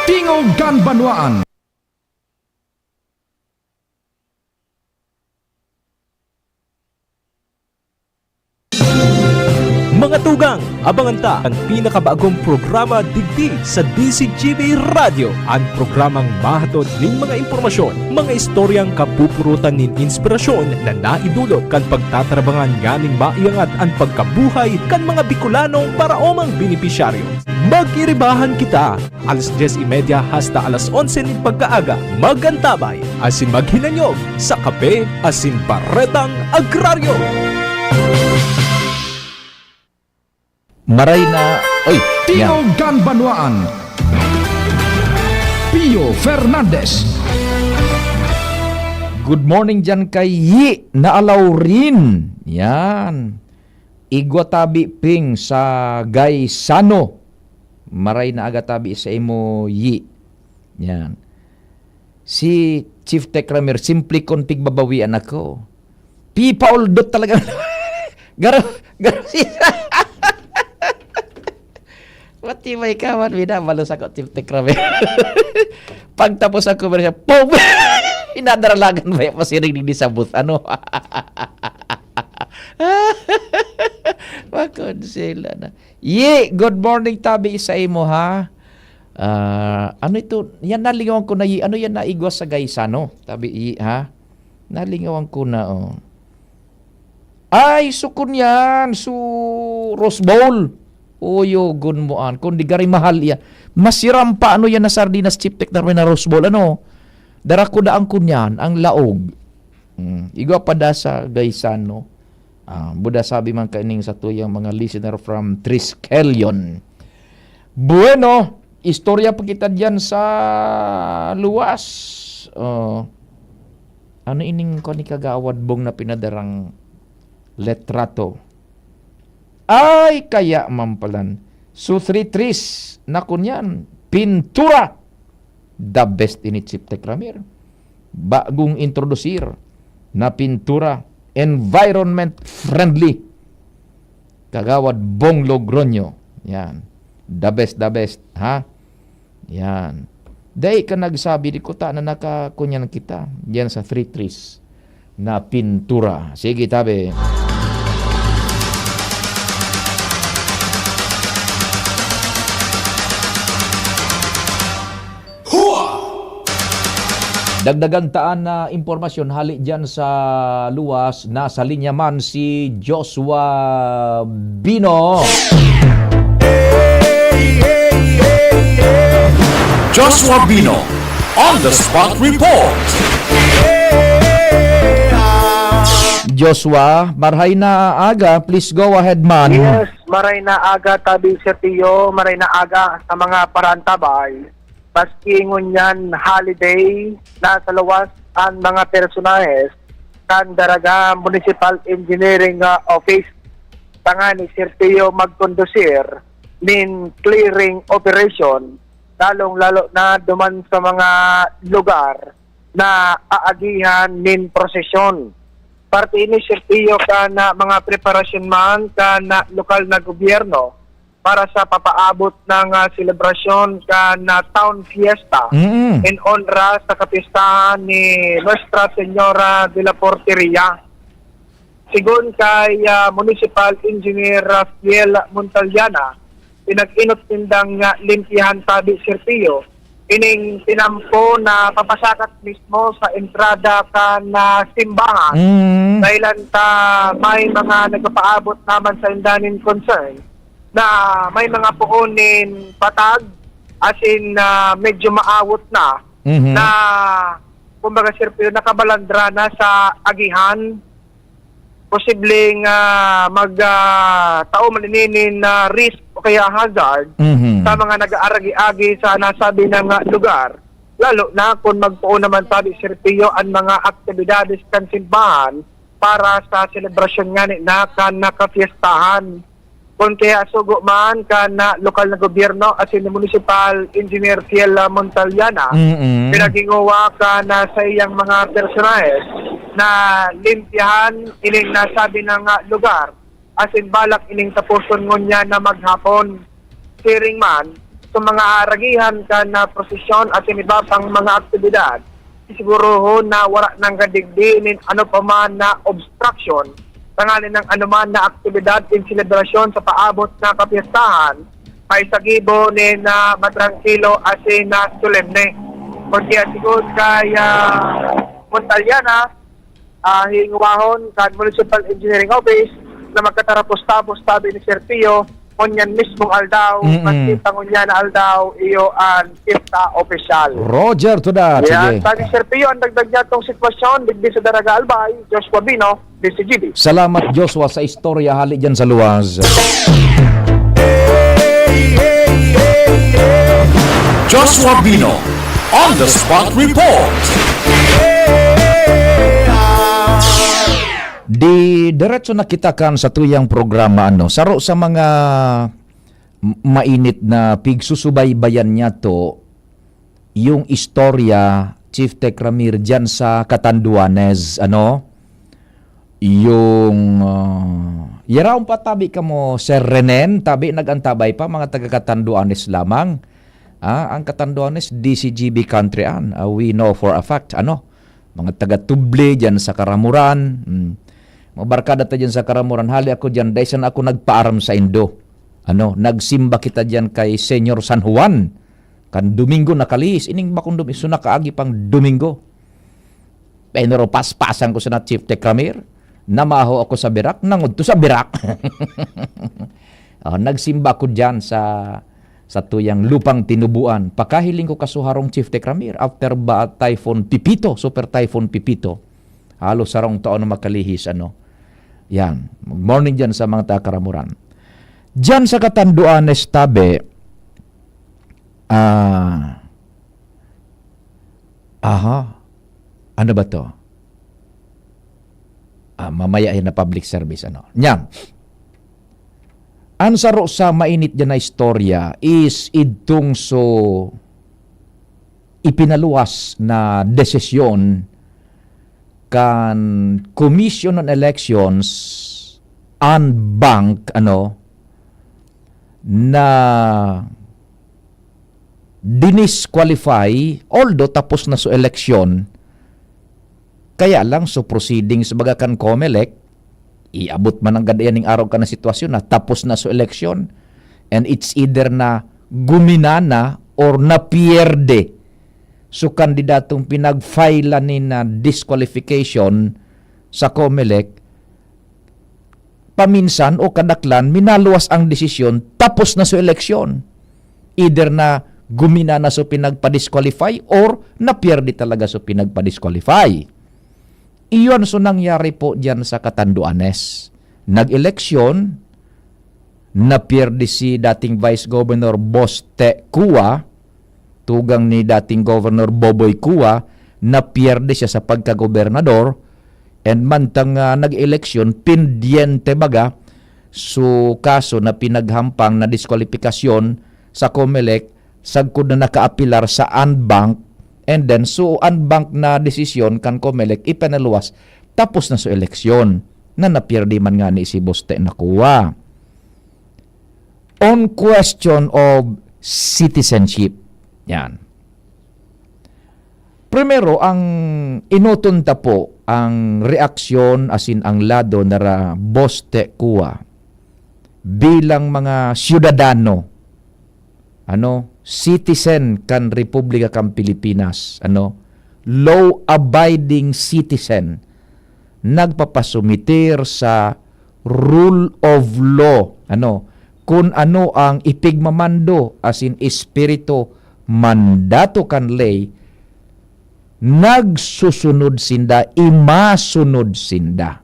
Tingog kan Banwaan. Mga tugang, abangan ta an pinakabagong programa digdi sa D Z G B Radyo, an programang mahatod nin mga impormasyon, mga istoryang kapupurutan nin inspirasyon na naidulot kan pagtatarabangan nganing maiangat an pagkabuhay kan mga Bicolanong paraomang benepisyaryo. Mag-iribahan kita! Alas dyes y media hasta alas onse nin pagkaaga, mag-antabay asin maghinanyog sa Kape asin Baretang Agraryo. Maray na, oy, yan. Tingog kan Banwaan. Pio Fernandez. Good morning dyan kay Yi na Alaurin. Yan. Igwa tabi ping sa Gaisano. Maray na aga tabi sa imo, Yi. Yan. Si Chief Tech Ramir, simple kon pigbabawian ako. Pipauldot talaga. Garo, garo siya. Pati may kawan, minamalos ako, Chief Tech Ramir. Pagtapos ako, meron siya, pum! Inadaralagan ba yung pasiring di sabot? Ano? Makonsela na. Yi, good morning, tabi sa imo, ha? Ah, ano ito? Yan, nalingawan ko na, Yi. Ano yan na igwa sa Gaisano? Tabi, Yi, ha? Nalingawan ko na, oh. Ay, sukon yan. Su Rose Bowl. Uyogon mo an. Kung di gari mahal yan. Masiram pa, ano yan na sardinas, Chief Tech, na Rose Bowl. Ano? Dara ko daan ko niyan, ang laog. Mm, igwa pa da sa Gaisano. Ah, buda sabi man kaining sa tuyang mga listener from Triskelion. Bueno, istorya pa kita diyan sa luwas. Oh, ano ining kuwan ni Kagawad Bong na pinadarang letrato? Ay, kaya mampalan. So, three trees na kunyan. Pintura. The best ini, Chief Tech Ramir. Bagong introdusir na pintura, environment friendly. Kagawad Bong Logroño. Yan. The best, the best, ha? Yan. Dai ka nagsabi, di ko ta na nakakunyan kita. Yan sa three trees na pintura. Sige, tabi. Dagdagan taan na impormasyon hali diyan sa luwas, nasa linya man si Joshua Bino. Joshua Bino on the spot report. Joshua, marhay na aga, please go ahead man. Yes, maray na aga, tabi Sir Tio, maray na aga sa mga parantabay. Maski ngunyan holiday na sa luwas an mga personahes kan Daraga Municipal Engineering, ah, Office, tangani Sir Tio magkondusir nin clearing operation, lalong-lalo na duman sa mga lugar na aagihan nin prosesyon. Parte ini, Sir Tio, kan, ah, mga preparasyon man kan, ah, lokal na gobyerno para sa papaabot na, ah, selebrasyon kan, ah, Town Fiesta Mm. in onra sa kapistahan ni Nuestra Señora de la Porteria. Sigon kay, ah, Municipal Engineer Rafael Montaliana, pinag-inot nindang, ah, limpyahan tabi, Sir Tio, ining tinampo na papasakat mismo sa entrada kan, ah, simbahan. Mm. Dahilan ta may mga nagpapaabot naman sa indanin concern na may mga poon nin patag, as in, ah, medyo maawot na, Mhm. na, kumbaga, Sir Pio, nakabalandra na sa agihan. Posibleng, ah, mag, ah, tao man ini nin, ah, risk o kaya hazard Mhm. sa mga nag-aaragi-agi sa nasabi na nga lugar. Lalo na kung magpoon naman, sabi, Sir Pio, ang mga aktibidades kan simbahan para sa selebrasyon ngani na kan nakapiestahan. Kun kaya sugo man kan, ah, lokal na gobyerno asin ni Municipal Engineer Fiel, ah, Montaliana, Mm-mm. pinaghingowa kan, ah, saiyang mga personahes na limpyahan ining nasabi na nga lugar, asin balak ining taposon ngunyan na maghapon. Siring man, sa mga aaragihan kan, ah, prosesyon asin iba pang mga aktibidad, sigurohon na wara nang kadigdi nin ano pa man na obstruction, tanganing an anoman na aktibidad nin selebrasyon sa paabot na kapyestahan, may sa gibo nin, ah, matrangkilo asin na solemne. Kundi sigon kay, ah, Montaliana, ah, hingwahon kan Municipal Engineering Office na magkatarapos-tapos, sabi ni Sir Pio, ngunyan mismong aldaw, Mm-mm. maski pa ngunyan na aldaw, iyo an pista opisyal. Roger to that. Yan, Sige. sabi Sir Pio, ang dagdag niya itong sitwasyon, digdi sa Daraga Albay, Joshua Bino, D C G B. Salamat, Joshua, sa istorya hali dyan sa luwas. Joshua Bino on the spot report. Di diretso na kita kan sa tuyang programa, ano, saro sa mga m-, mainit na pigsusubaybayan niya to, yung istorya, Chief Tech Ramir, dyan sa Catanduanes, ano? Yung, ah, yaraon pa tabi kamo, Sir Renen, tabi nag-antabay pa, mga taga Catanduanes lamang. Ah, ang Catanduanes, D C G B country an, ah, we know for a fact, ano? Mga taga Tubli, dyan sa Karamuran. Mm. Mga barkada ta dyan sa Karamuran, hali ako dyan, dahil sana ako nagpaaram sa Indo. Ano, nagsimba kita dyan kay Senyor San Juan. Kan Domingo nakalihis, ining bakong Domingo, so nakaagi pang Domingo. Pero paspasan ko sana, Chief Tech Ramir, namaho ako sa birak, nangudto sa birak. Oh, nagsimba ko dyan sa, sa tuyang lupang tinubuan. Pakahiling ko kasuharong, Chief Tech Ramir, after ba Typhoon Pipito, Super Typhoon Pipito. Halos sarong taon na makalihis, ano. Yan. Good morning dyan sa mga taga Karamuran. Dyan sa Catanduanes, tabi, ah, aha, ano ba to? Ah, mamaya yan na public service, ano. Nya, ang saro sa mainit dyan na istorya is idtong so ipinaluwas na desisyon kan Commission on Elections and Bank, ano, na dinisqualify, although tapos na so eleksyon, kaya lang so proceedings baga kan Comelec, iabot man nanggad iyan ning araw kan na sitwasyon na tapos na so eleksyon, and it's either na guminana or napierde So, kandidatong pinag-file-an nin, ah, disqualification sa Comelec, paminsan o kadaklan, minaluwas ang desisyon, tapos na so eleksyon. Either na gumina na so pinagpa-disqualify or napierde talaga so pinagpa-disqualify. Iyon so nangyari po diyan sa Catanduanes. Nag-eleksyon, napierde si dating Vice Governor Boste Cua, tugang ni dating Governor Boboy Cua, napierde siya sa pagkagobernador, and mantang, ah, nag-eleksyon, pendyente baga so kaso na pinaghampang na diskwalipikasyon sa Comelec, sagkod na nakaapilar sa en banc, and then so en banc na desisyon kan Comelec ipinaluwas, tapos na so eleksyon na napierde man ngani si Boste Cua. On question of citizenship, yan. Primero, ang inoton ta po ang reaksyon asin ang lado nira Boste Cua bilang mga syudadano, ano, citizen kan Republika kan Pilipinas, ano, law-abiding citizen, nagpapasumiter sa rule of law, ano, kun ano ang ipigmamando asin espiritu, mandato kan ley, nagsusunod sinda, imasunod sinda.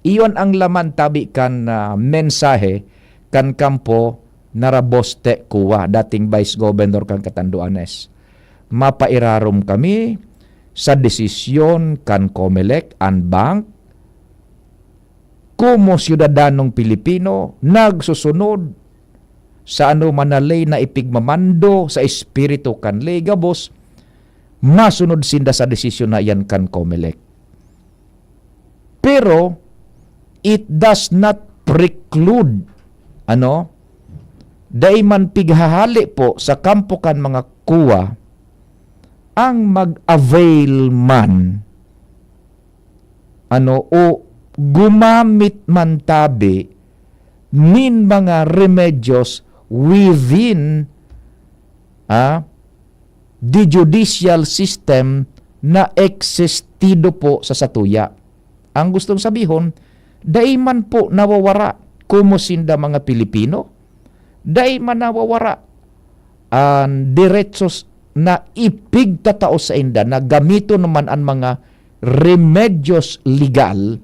Iyon ang laman tabi kan, ah, mensahe kan kampo nira Boste Cua, dating Vice Governor kan Catanduanes. Mapairarom kami sa desisyon kan Comelec, en banc, komo syudadanong Pilipino, nagsusunod sa anoman na ley na ipigmamando sa espiritu kan ley, gabos masunod sinda sa desisyon na iyan kan Comelec. Pero, it does not preclude, ano, dai man pighahale po sa kampo kan mga Cua ang mag-avail man, ano, o gumamit man tabi nin mga remedyos within, ah, the judicial system na existido po sa satuya. Ang gustong sabihon, dai man po nawawara komo sinda mga Pilipino, dai man nawawara an deretsos na ipigtatao sainda na gamiton man an mga remedyos legal,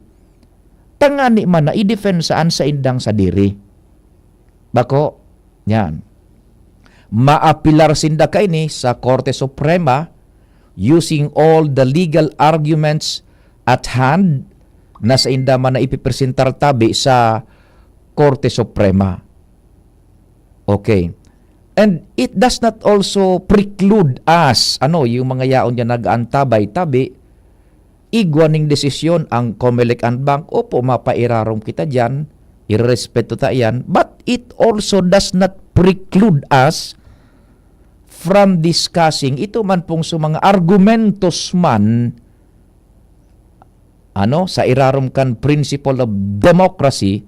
tangani man na idepensa an saindang sadiri. Bako, yan. Maapilar sinda kaini sa Korte Suprema using all the legal arguments at hand na sainda man na ipipresentar tabi sa Korte Suprema. Okay. And it does not also preclude us, ano, yung mga yaon niya nag-aantabay tabi, igwa ning desisyon ang Comelec en banc, opo, mapairarom kita diyan, irerespeto ta iyan, but it also does not preclude us from discussing ito man pong sa mga argumentos man, ano, sa irarom kan principle of democracy,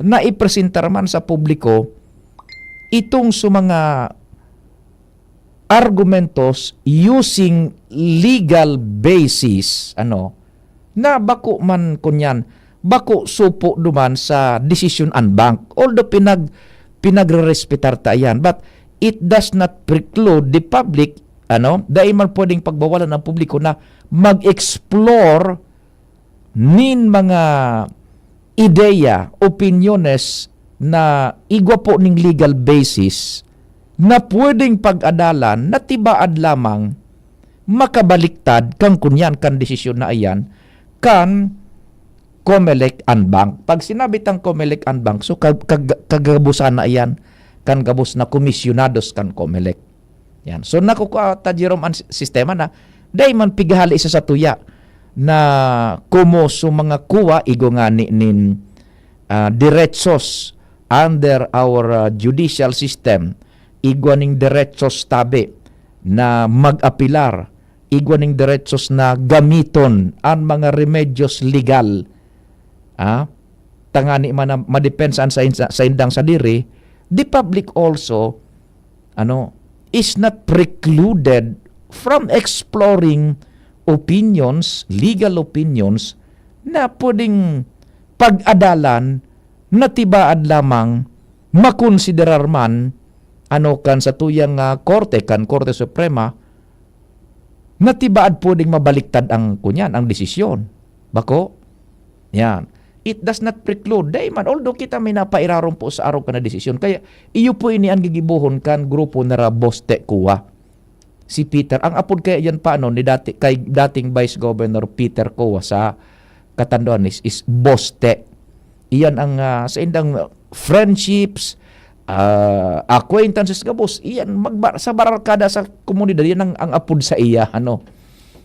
na ipresentar man sa publiko itong sa mga argumentos using legal basis, ano, na bako man kunyan, bako supo duman sa desisyon en banc. Although pinag-, pinagrerespetar ta iyan, but it does not preclude the public, ano, dai man pwedeng pagbawalan ang publiko na mag-explore nin mga ideya, opinyones na igwa po ning legal basis na pwedeng pag-adalan na tibaad lamang makabaliktad kan kunyan kan desisyon na iyan kan Comelec en banc. Pag sinabi tang Comelec en banc, so kag-, kag-, kagabusan na iyan kan gabos na komisyonados kan Comelec. Yan. So, nakukua ta, Jerome, an s-, sistema na dai man pighali sa satuya na komo sa mga Cua, igwa ngani nin, ah, diretsos under our, ah, judicial system, igwa ning diretsos tabi na mag-apilar, igwa ning diretsos na gamiton an mga remedyos legal, ah, tangani man na madepensa an sain-, sa, saindang sadiri, the public also, ano, is not precluded from exploring opinions, legal opinions, na pwedeng pag-adalan na tibaad lamang makonsiderar man, ano, kan satuyang, ah, korte, kan Korte Suprema, na tibaad pwedeng mabaliktad ang, kunyan, ang desisyon. Bako? Yan. It does not preclude. Dai man, although kita may napairarom po sa arog ka na desisyon. Kaya, iyo po ini ang gigibohon kan grupo na ra Boste Kua. Si Peter, ang apod kaya yan pa, ano, ni dati, kay dating Vice Governor Peter Kua sa Catanduanes is Boste. Iyan ang, ah, sa indang friendships, ah, acquaintances gabos, iyan magba-, sa barkada, sa komunidad, yan ang, ang apod sa iya, ano.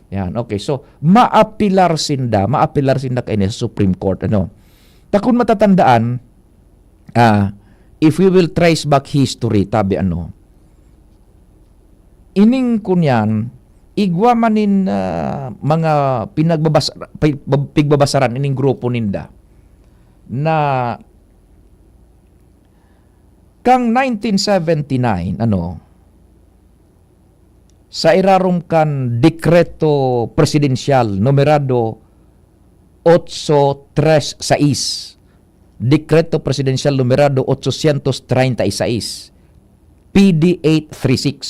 Yan, okay. So, maapilar sinda, maapilar sinda kaini sa Supreme Court, ano. Ta kun matatandaan, ah, if we will trace back history, tabi, ano, ining kunyan, igwa man nin, ah, mga pinagbabas-, pi-, pigbabasaran ining grupo ninda na kan nineteen seventy-nine, ano, sa irarom kan Dekreto Presidensyal numerado otso tres sais, Dekreto Presidensyal numerado otsosientos treinta y seis, P D eight three six.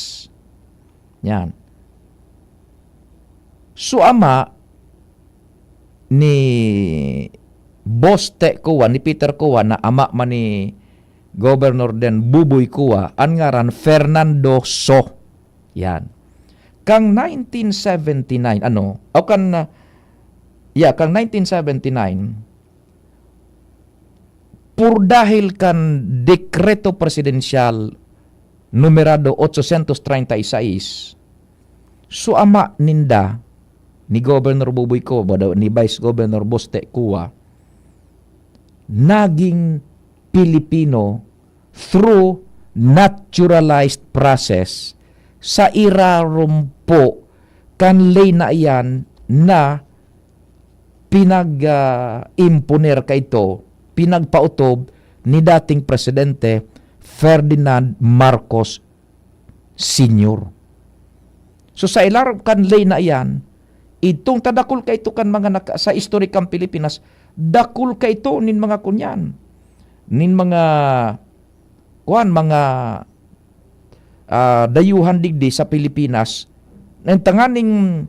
Yan. So, ama ni Boste Kua, ni Peter Kua, na ama man ni Governor den Buboy Kua, an ngaran Fernando So. Yan. Kan nineteen seventy-nine, ano, o kan, ah, yeah, kan nineteen seventy-nine, por dahil kan Dekreto Presidensyal numerado otsosientos treinta y seis, so ama ninda, ni Governor Buboy Kua, daw ni Vice Governor Boste Kua, naging Pilipino through naturalized process sa irarom po kan ley na iyan na pinag, ah, imponer kaito, pinagpaotob ni dating Presidente Ferdinand Marcos Senior. So, sa ilarom kan ley na iyan, itong tadakul kaito kan mga naka-, sa istorya kan Pilipinas, dakul kaito nin mga kunyan, nin mga, kuwan, mga, ah, dayuhan digdi sa Pilipinas, na tanganing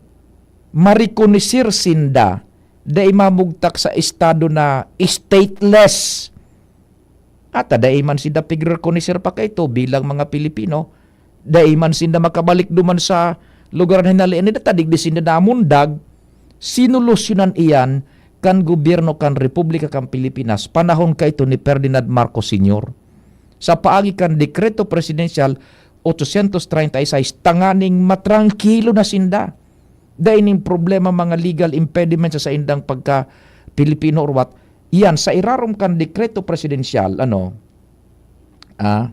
marekonoser sinda, dai mamugtak sa estado na stateless. At dai man sinda pigrekonoser pa kaito bilang mga Pilipino, dai man sinda makabalik duman sa lugar na hinalian nila, ta digdi sinda namundag, sinolusyonan iyan kan gobyerno kan Republika kan Pilipinas, panahon kaito ni Ferdinand Marcos Senior. Sa paagi kan Dekreto Presidensyal otsosientos treinta y seis, tanganing matrangkilo na sinda. Dai nin problema, mga legal impediments sa saindang pagka-Pilipino or what. Iyan, sa irarom kan Dekreto Presidensyal, ano, ah,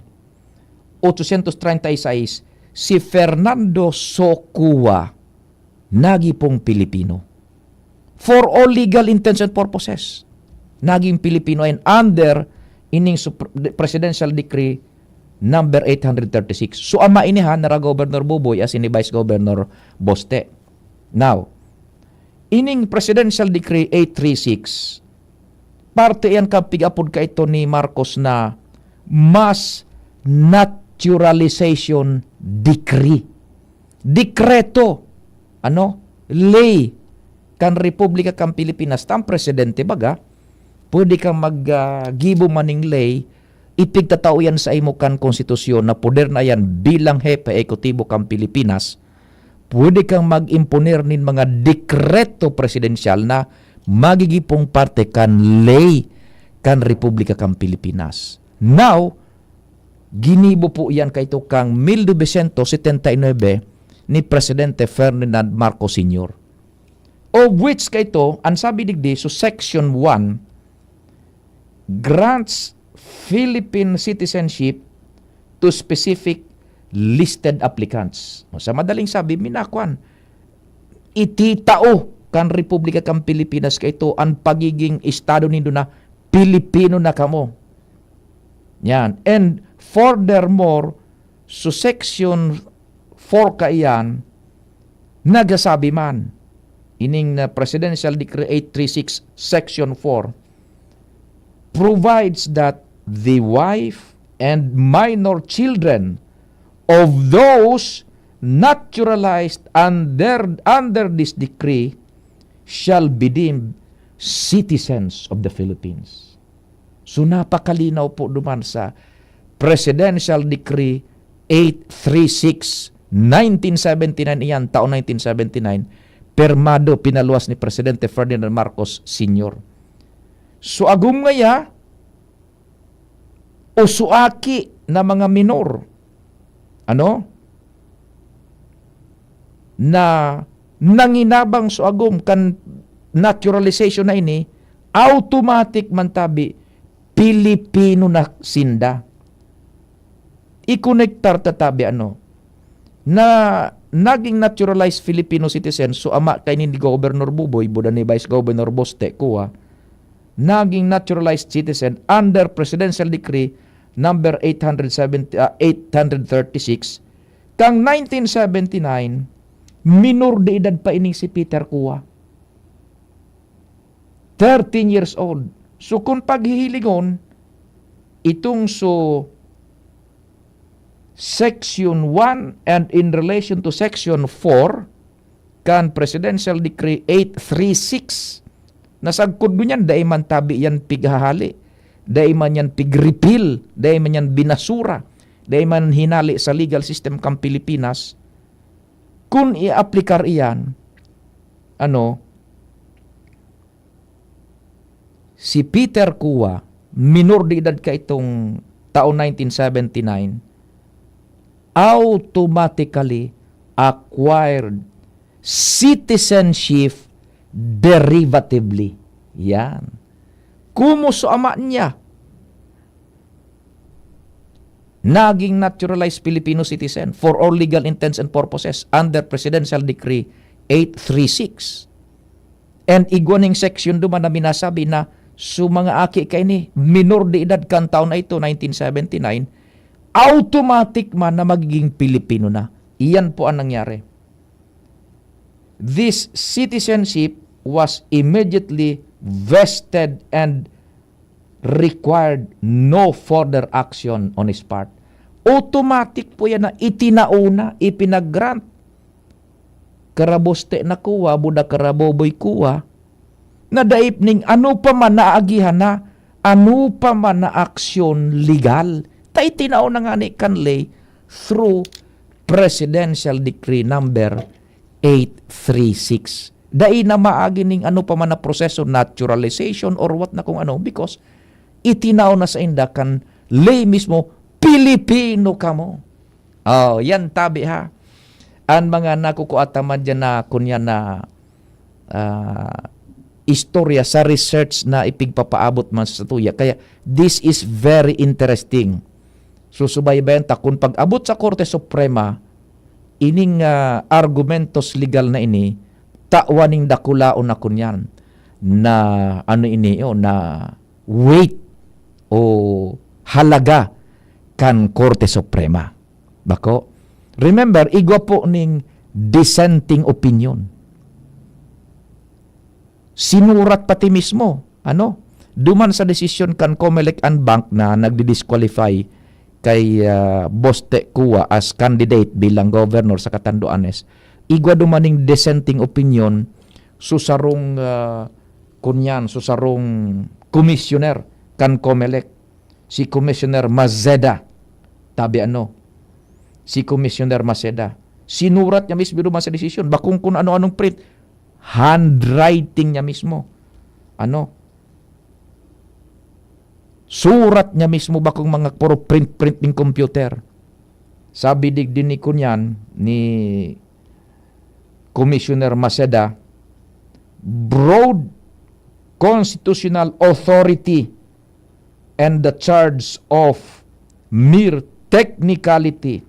otsosientos treinta y seis, si Fernando So Kua nagipong Pilipino. For all legal intents and purposes, naging Pilipino and under ining Supr-, Presidential Decree number eight hundred thirty-six. So, ama ini, ha, nara Governor Buboy, as in ni Vice Governor Boste. Now, ining Presidential Decree eight three six, parte iyan kan pig-apod kaito ni Marcos na mass naturalization decree. Dekreto, ano, ley kan Republika kan Pilipinas, ta ang presidente baga, pwede kang mag, ah, gibo man ning ley, ipigtatao iyan saimo kan konstitusyon na poder na iyan bilang hepe ehekutibo kan Pilipinas, pwede kang mag-imponer nin mga dekreto presidensyal na magigipong parte kan ley kan Republika kan Pilipinas. Now, ginibo po iyan kaito kan mil novecientos setenta y nuebe ni Presidente Ferdinand Marcos Senior. Of which kaito, ang sabi digdi, so Section one grants Philippine citizenship to specific listed applicants. O, sa madaling sabi, minakwan, ititao kan Republika kan Pilipinas kaito an pagiging estado nindo na Pilipino na kamo. Yan. And furthermore, so Section four kaiyan, Nagsasabi man, ining na Presidential Decree eight three six, Section four, provides that the wife and minor children of those naturalized under, under this decree shall be deemed citizens of the Philippines. So, napakalinaw po duman sa Presidential Decree eight three six, nineteen seventy-nine iyan, taon nineteen seventy-nine, pirmado, pinaluwas ni Presidente Ferdinand Marcos Senior. So, agom ngaya, o suaki na mga minor, ano, na nanginabang so agom kan naturalization na ini, automatic man tabi, Pilipino na sinda. Ikonektar ta tabi, ano, na naging naturalized Filipino citizen, so ama kaini ni Governor Buboy, buda ni Vice Governor Boste, kuwa, naging naturalized citizen under Presidential Decree number eight hundred seventy, ah, eight hundred thirty-six. Kang nineteen seventy-nine, minor de edad pa ining si Peter Cua. Thirteen years old. So, kung paghihilingon, itong so Section one and in relation to Section four kan Presidential Decree eight three six, nasagkod ngunyan, dai man tabi yan pighahali, dai man yan pig-repeal, dai man yan binasura, dai man hinali sa legal system kan Pilipinas. Kung i-aplikar iyan, ano, si Peter Cua, minor de edad ka itong taon nineteen seventy-nine, automatically acquired citizenship derivatively. Yan. Komo so ama niya, naging naturalized Filipino citizen for all legal intents and purposes under Presidential Decree eight three six. And igwa ning section duman na minasabi na so mga aki kaini, minor de edad kan taon na ito, nineteen seventy-nine, automatic man na magiging Pilipino na. Iyan po ang nangyari. This citizenship was immediately vested and required no further action on his part. Automatic po yan na itinao na, ipinag-grant. Karaboste na kuwa, buda karaboboy kuwa, na daip ning ano pa man na aagihan na, ano pa man na aksyon legal. Ta itinao na ngani kan ley through Presidential Decree number eight three six. Dai na maagi ning ano pa man na proseso, naturalization or what na kung ano, because itinao na sainda kan ley mismo, Pilipino kamo. Oh, yan tabi ha. An mga nakukuha ta man diyan na, kunya na, ah, istorya sa research na ipigpapaabot man sa tuya. Kaya, this is very interesting. Susubaybayan ta kun pag-abot sa Korte Suprema, ining, ah, argumentos legal na ini, tawan ning dakulaon na kunyan na ano ini, oh, na weight o halaga kan Korte Suprema. Bako? Remember, igwa po ning dissenting opinion. Sinurat pati mismo, ano, duman sa desisyon kan Comelec en banc na nagdi-disqualify kay, ah, Boste Cua as candidate bilang governor sa Catanduanes, igwa duman ning dissenting opinion so sarong, ah, kunyan, so sarong commissioner kan Comelec, si Commissioner Maceda. Tabi ano, si Commissioner Maceda. Sinurat niya mismo duman sa desisyon. Bakong kun ano-anong print. Handwriting niya mismo. Ano? Surat niya mismo, bakong mga puro print-print ning computer. Sabi digdi ni kunyan, ni Commissioner Maceda, broad constitutional authority and the charge of mere technicality.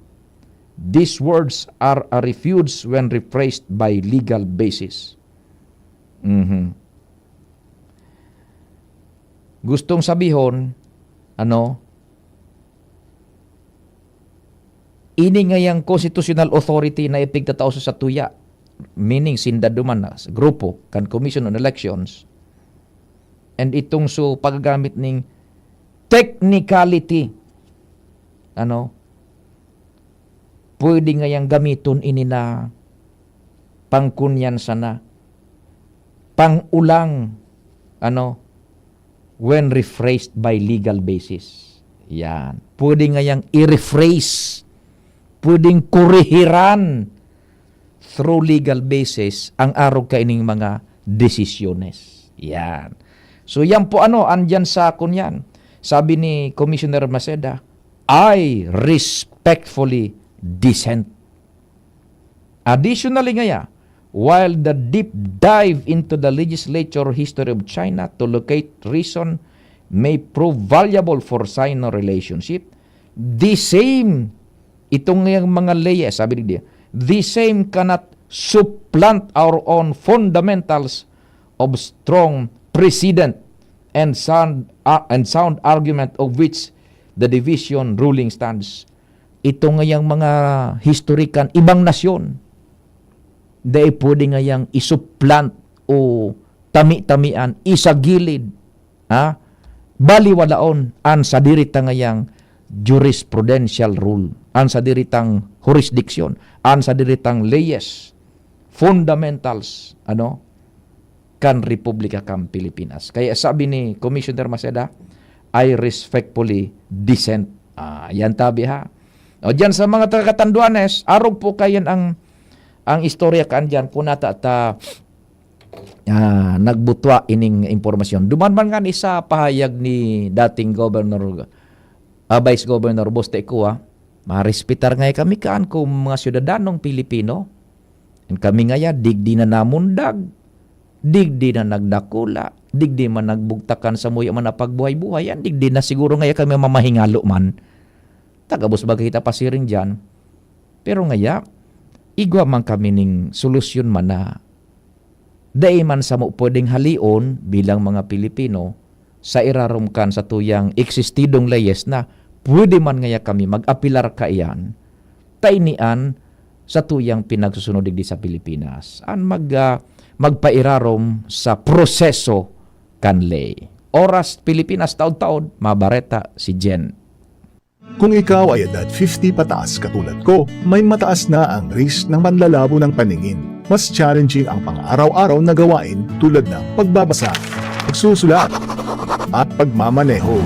These words are a refuge when rephrased by legal basis. Mhm. Gustong sabihon, ano, ini ngayang constitutional authority na ipigtatao sa satuya, meaning sinda duman na grupo kan Commission on Elections, and itong so paggamit ning technicality, ano, pwede ngayang gamiton ini na pangkunyan sana, pangulang, ano, when rephrased by legal basis. Yan. Pwede ngayang i-rephrase, pwedeng korehiran through legal basis ang arog kaining mga desisyones. Yan. So, yan po ano, andyan sa kunyan. Sabi ni Commissioner Maceda, "I respectfully dissent." Additionally ngaya, while the deep dive into the legislature history of China to locate reason may prove valuable for Sino relationship, the same, itong yang mga leyes, sabi ni dia, the same cannot supplant our own fundamentals of strong precedent and sound, uh, and sound argument of which the division ruling stands. Ito ngayang mga historikan, ibang nasyon, dai pwede ngayang isuplant o tami-tamian, isagilid, ha? Baliwalaon an sadiri ta ngayang jurisprudential rule, an sadiri tang jurisdiction, an sadiri tang leyes, fundamentals, ano, kan Republika kan Pilipinas. Kaya sabi ni Commissioner Maceda, "I respectfully dissent." Ah, yan tabi ha. O, diyan sa mga taga Catanduanes, arog po kayan ang, ang istorya kan diyan. Kung nata ta, ah, nagbutwa ining impormasyon. Duman man nga ni sa pahayag ni dating Governor, ah, Vice Governor Boste Ecua, marespetar nga kami kaan kung mga syudadanong Pilipino. And kami ngaya, digdi na namundag, digdi na nagdakula, digdi man nagbugtakan sa muya man na pagbuhay-buhay, yan, digdi na siguro ngaya kami mamahingalo man. Tagabos baga kita pasiring diyan. Pero ngaya, igwa man kami ning solusyon man na dai man samo pwedeng halion bilang mga Pilipino sa irarom kan satuyang eksistidong leyes na pwede man ngaya kami mag-apelar kaiyan, ta ini an satuyang pinagsusunod digdi sa Pilipinas. An mag, ah, magpairarom sa proseso kan ley. Oras Pilipinas, taod-taod, mabareta si Jen. Kung ikaw ay edad fifty pataas katulad ko, may mataas na ang risk ng panlalabo ng paningin. Mas challenging ang pang-araw-araw na gawain tulad ng pagbabasa, pagsusulat, at pagmamaneho.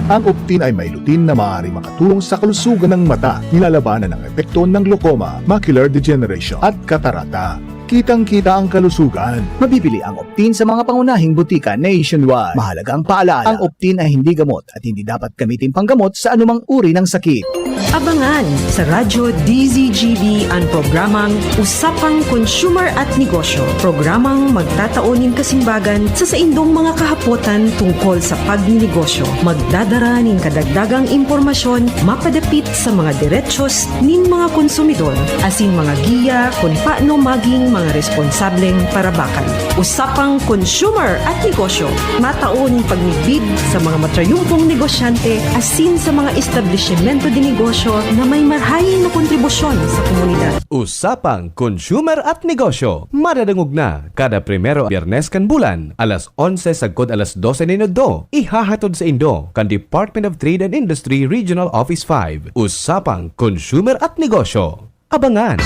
Ang Optin ay may lutein na maaaring makatulong sa kalusugan ng mata, nilalabanan ang epekto ng glaucoma, macular degeneration, at katarata. Kitang-kita ang kalusugan. Mabibili ang Optin sa mga pangunahing butika nationwide. Mahalagang paalaala, ang Optin ay hindi gamot at hindi dapat gamitin panggamot sa anumang uri ng sakit. Abangan sa Radyo D Z G B an programang Usapang Consumer at Negosyo, programang magtatao nin kasimbagan sa saindong mga kahapotan tungkol sa pagninegosyo. Magdadara nin kadagdagang impormasyon mapadapit sa mga derechos nin mga konsumidor, asin mga giya kun paano maging mga responsableng parabakan. Usapang Consumer at Negosyo, matao nin pagmidbid sa mga matrayumpong negosyante asin sa mga establisimento de negosyo na may marhaen na kontribusyon sa komunidad. Usapang Consumer at Negosyo, madadangog na kada primero Biyernes kan bulan, alas onse sagkod alas dose nin udto. Ihahatod saindo kan Department of Trade and Industry Regional Office five. Usapang Consumer at Negosyo. Abangan!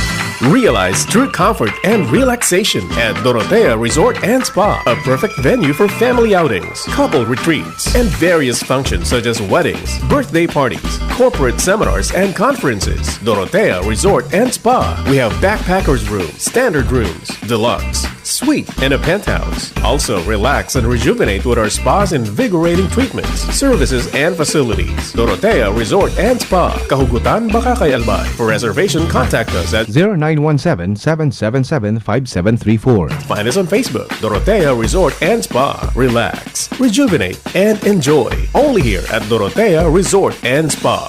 Realize true comfort and relaxation at Dorotea Resort and Spa, a perfect venue for family outings, couple retreats, and various functions such as weddings, birthday parties, corporate seminars, and conferences. Dorotea Resort and Spa. We have backpackers room, standard rooms, deluxe, suite, and a penthouse. Also, relax and rejuvenate with our spa's invigorating treatments, services, and facilities. Dorotea Resort and Spa, Kahugutan, Bacacay, Albay. For reservation, contact us at zero nine one seven, seven seven seven, five seven three four. Find us on Facebook, Dorotea Resort and Spa. Relax, rejuvenate, and enjoy. Only here at Dorotea Resort and Spa.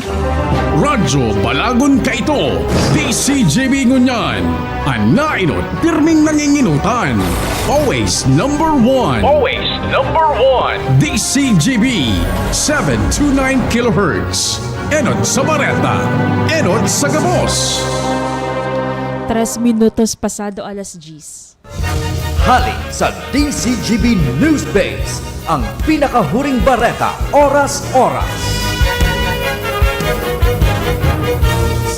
Radyo Balagon Kaito, D C G B ngunyan. An nainot, pirming nanginginutan. Always number one. Always number one. D C G B, seven two nine kilohertz. Enot sa bareta, enot sa gabos. Tres minutos pasado alas diyes. Hali sa D Z G B News Base, ang pinakahuring bareta, oras-oras.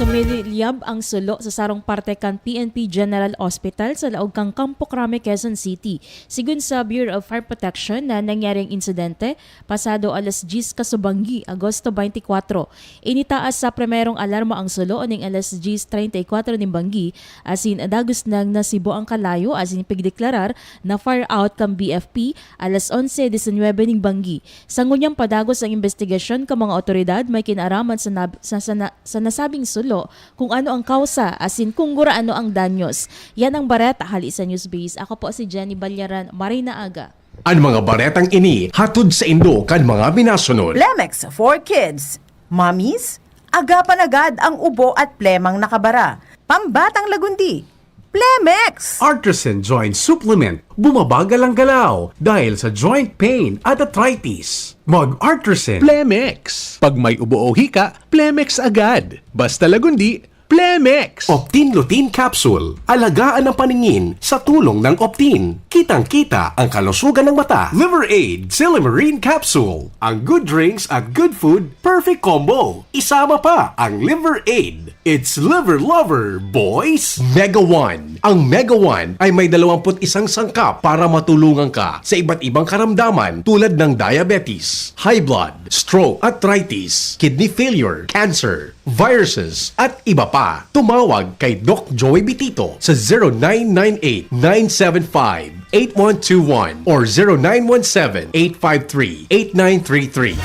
Sumiliyab ang sulo sa sarong parte kan P N P General Hospital sa laog kan Campo Crame, Quezon City. Sigon sa Bureau of Fire Protection na nangyari ang insidente, pasado alas diyes kasubanggi, Agosto twenty-four. Initaas sa primerong alarma ang sulo ning alas diyes treinta y cuatro nin banggi, asin dagos nang nasibo ang kalayo asin pigdeklarar na fire out kan B F P alas onse disinwebe nin banggi. Sa ngunyan padagos ang investigasyon kan mga otoridad may kinaraman sa, nab- sa, sa, na- sa nasabing sulo kung ano ang kausa asin kung gurano ang danyos. Yan ang bareta hali sa Newsbase. Ako po si Jenny Balyaran. Maray na aga. An mga baretang ini hatod saindo kan mga minasunod. Plemex for Kids. Mommies, agapan agad ang ubo at plemang nakabara. Pambatang lagundi. Plemex! Artisan Joint Supplement. Bumabagal ang galaw dahil sa joint pain at arthritis. Mag-Artisan. Plemex. Pag may ubo o hika, Plemex agad. Basta lagundi, Plemex! Optin Lutein Capsule. Alagaan ang paningin sa tulong ng Optin. Kitang-kita ang kalusugan ng mata. Liver Aid Silymarin Capsule. Ang good drinks at good food, perfect combo. Isama pa ang Liver Aid. It's Liver Lover, boys! Mega One. Ang Mega One ay may dalawampu't isang sangkap para matulungan ka sa iba't ibang karamdaman tulad ng diabetes, high blood, stroke, arthritis, kidney failure, cancer, viruses, at iba pa. Tumawag kay Doc Joey Bitito sa zero nine nine eight nine seven five eight one two one or zero nine one seven eight five three eight nine three three.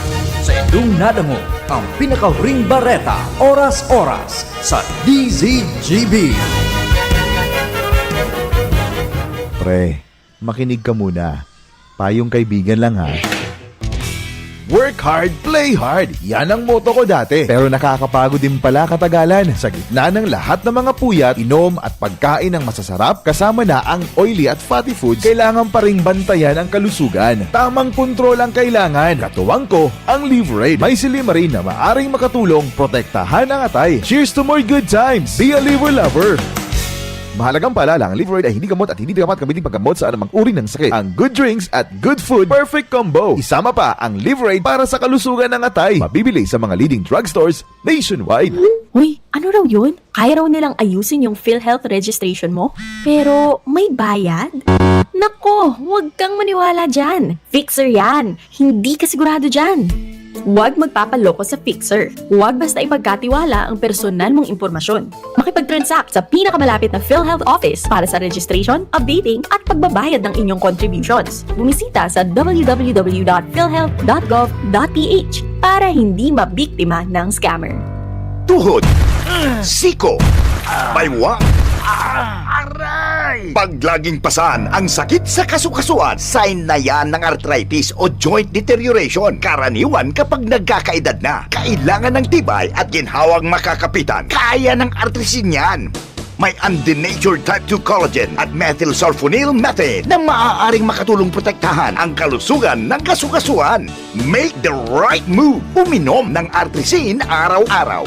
Sa indong nadangog ang pinakahuring bareta, oras-oras, sa D Z G B. Pre, makinig ka muna. Payong kaibigan lang, ha. Work hard, play hard. Yan ang motto ko dati. Pero nakakapagod din pala katagalan. Sa gitna ng lahat ng mga puyat, inom at pagkain ng masasarap, kasama na ang oily at fatty foods, kailangan pa ring bantayan ang kalusugan. Tamang kontrol ang kailangan. Katuwang ko, ang Liver Aid. May silymarin na maaring makatulong protektahan ang atay. Cheers to more good times! Be a Liver Lover! Mahalagang paalala, ang Liver Aid ay hindi gamot at hindi dapat gamitin paggamot sa anumang uri ng sakit. Ang good drinks at good food, perfect combo. Isama pa ang Liver Aid para sa kalusugan ng atay. Mabibili sa mga leading drugstores nationwide. Uy, ano raw yun? Kaya raw nilang ayusin yung PhilHealth registration mo? Pero may bayad? Nako, huwag kang maniwala dyan. Fixer yan. Hindi ka sigurado dyan. Huwag magpapaloko sa Fixer. Huwag basta ipagkatiwala ang personal mong impormasyon. Makipag-transact sa pinakamalapit na PhilHealth office para sa registration, updating, at pagbabayad ng inyong contributions. Bumisita sa w w w dot philhealth dot gov dot p h para hindi mabiktima ng scammer. Tuhod, siko, baywa, aray! Pag laging pasan ang sakit sa kasukasuan, sign na yan ng arthritis o joint deterioration. Karaniwan kapag nagkakaedad na, kailangan ng tibay at ginhawang makakapitan. Kaya ng Artrisin yan. May undenatured type two collagen at methylsulfonyl methane na maaaring makatulong protektahan ang kalusugan ng kasukasuan. Make the right move. Uminom ng Artrisin araw-araw.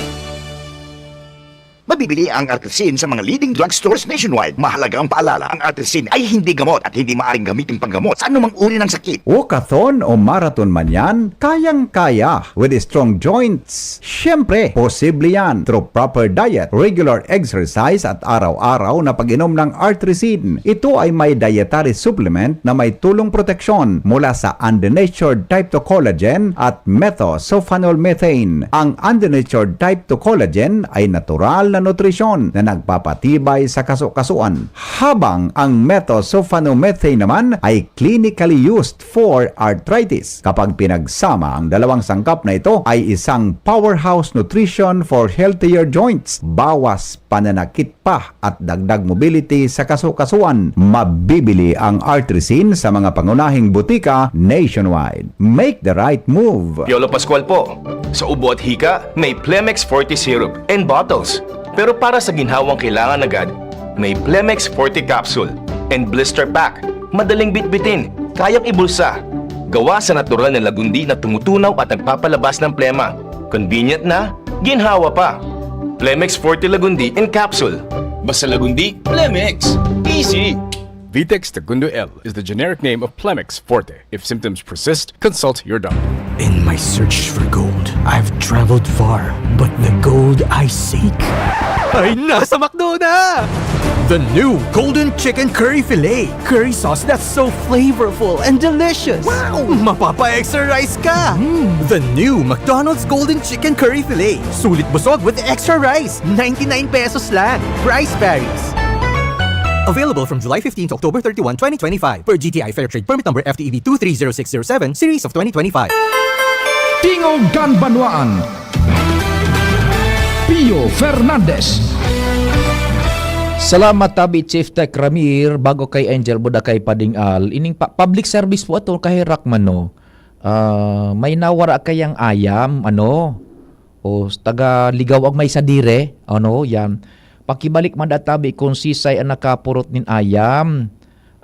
Mabibili ang Artrisin sa mga leading drugstores nationwide. Mahalagang paalala, ang Artrisin ay hindi gamot at hindi maaaring gamitin panggamot sa anumang uri ng sakit. Walkathon o marathon man yan, kayang-kaya with strong joints. Siyempre, posible yan through proper diet, regular exercise at araw-araw na pag-inom ng Artrisin. Ito ay may dietary supplement na may tulong proteksyon mula sa undenatured type two collagen at methosulfonylmethane. Ang undenatured type two collagen ay natural na nutrisyon na nagpapatibay sa kasukasuan, habang ang methosulfonylmethane naman ay clinically used for arthritis. Kapag pinagsama, ang dalawang sangkap na ito ay isang powerhouse nutrition for healthier joints. Bawas pananakit pa at dagdag mobility sa kasukasuan. Mabibili ang Artrisin sa mga pangunahing butika nationwide. Make the right move! Piolo Pascual po. Sa ubo at hika, may Plemex Forte Syrup and bottles. Pero para sa ginhawang kailangan agad, may Plemex Forte Capsule and Blister Pack. Madaling bitbitin, kayang ibulsa. Gawa sa natural na lagundi na tumutunaw at nagpapalabas ng plema. Convenient na, ginhawa pa. Plemex Forte Lagundi in Capsule. Pasalagundi, Plemex. Easy! Vitex Tagundo L is the generic name of Plemex Forte. If symptoms persist, consult your doctor. In my search for gold, I've traveled far, but the gold I seek ay nasa McDo na! The new Golden Chicken Curry Filet. Curry sauce that's so flavorful and delicious. Wow! Mapapa-extra rice ka! Mm. The new McDonald's Golden Chicken Curry Filet. Sulit busog with extra rice. ninety-nine pesos lang. Price varies. Available from July fifteen to October thirty-one, twenty twenty-five, per G T I Fair Trade Permit Number F T E B two three zero six zero seven, Series of twenty twenty-five. Tingog kan Banwaan. Pio Fernandez. Salamat tabi Chief Tech Ramir, bago kay Angel Buda kay Pading Al, ining pa- public service po ato kahirak man no. Ah, may nawara kayang ayam, ano? O taga Ligaw ang may sadire, ano? Yan. Pakibalik man da tabi kung sisay ang nakapurot nin ayam.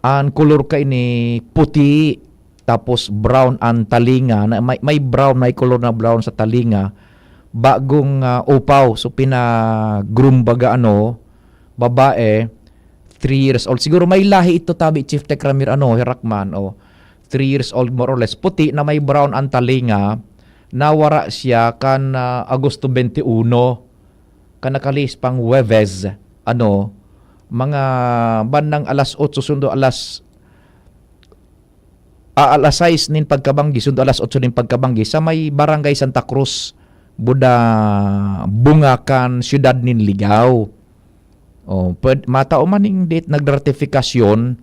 Ang kolor ka ini puti, tapos brown ang talinga. Na, may, may brown, may kolor na brown sa talinga. Bagong ah, upaw, so pina-groom baga ano, babae, three years old. Siguro may lahi ito tabi Chief Tech Ramir ano, Herakman, o three years old more or less. Puti na may brown ang talinga. Nawara siya kan ah, Agosto twenty-one. Kan nakalihis pang Huwebes, ano, mga bandang alas otso sundo alas ah, alas sais nin pagkabanggi, sundo alas otso nin pagkabanggi, sa may Barangay Santa Cruz, Buda, Bunga kan siyudad nin Ligao. Oh, pwed, matao man ning date nagratifikasyon,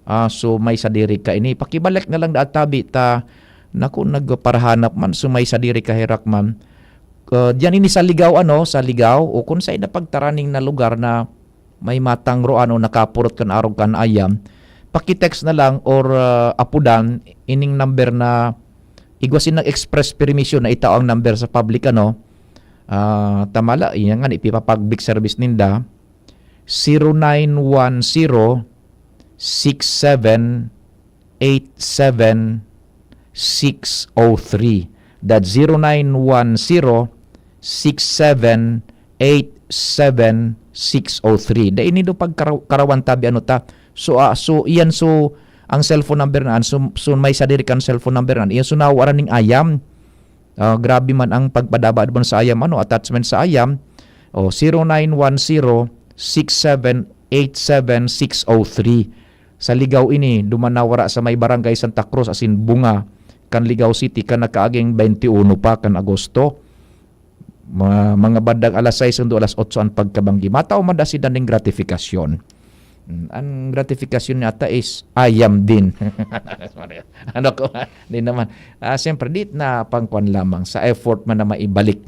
ah, so may sadiri ka ini. Pakibalik na lang da tabi ta, naku, nagparahanap man, so may sadiri ka herak man. Ah, diyan ini sa Ligao, ano, sa Ligao, o kung sa na pagtaraning na lugar na may matangro ano nakapurot kan arog kan ayam, paki-text na lang or ah, apudan ining number na igwa sin nag-express permission na itao ang number sa public ano. Ah, tamala, iyan nga, ipipapag-big service ninda. zero nine one zero six seven eight seven six oh three. That's zero nine one zero six seven eight seven six oh three. Dai nindo pagkaraw-, karawan tabi ano ta. So, ah, so iyan so ang cellphone number na an, so, so may sadiri kan cellphone number na an. Iyan so nawara ning ayam. Ah, grabe man ang pagpadabad man sa ayam, ano, attachment sa ayam. O, zero nine one zero six seven eight seven six oh three. Sa Ligao ini, duman nawara sa may Barangay Santa Cruz asin Bunga kan Ligao City kan nakaaging twenty-one pa kan Agosto. Mga, mga bandang alas sais sundo alas otso an pagkabanggi. Matao man da sinda ning gratifikasyon. Mm, ang gratifikasyon niya ata is ayam din. Ano ko, di naman. Ah, siyempre, di na pangkuan lamang sa effort man na maibalik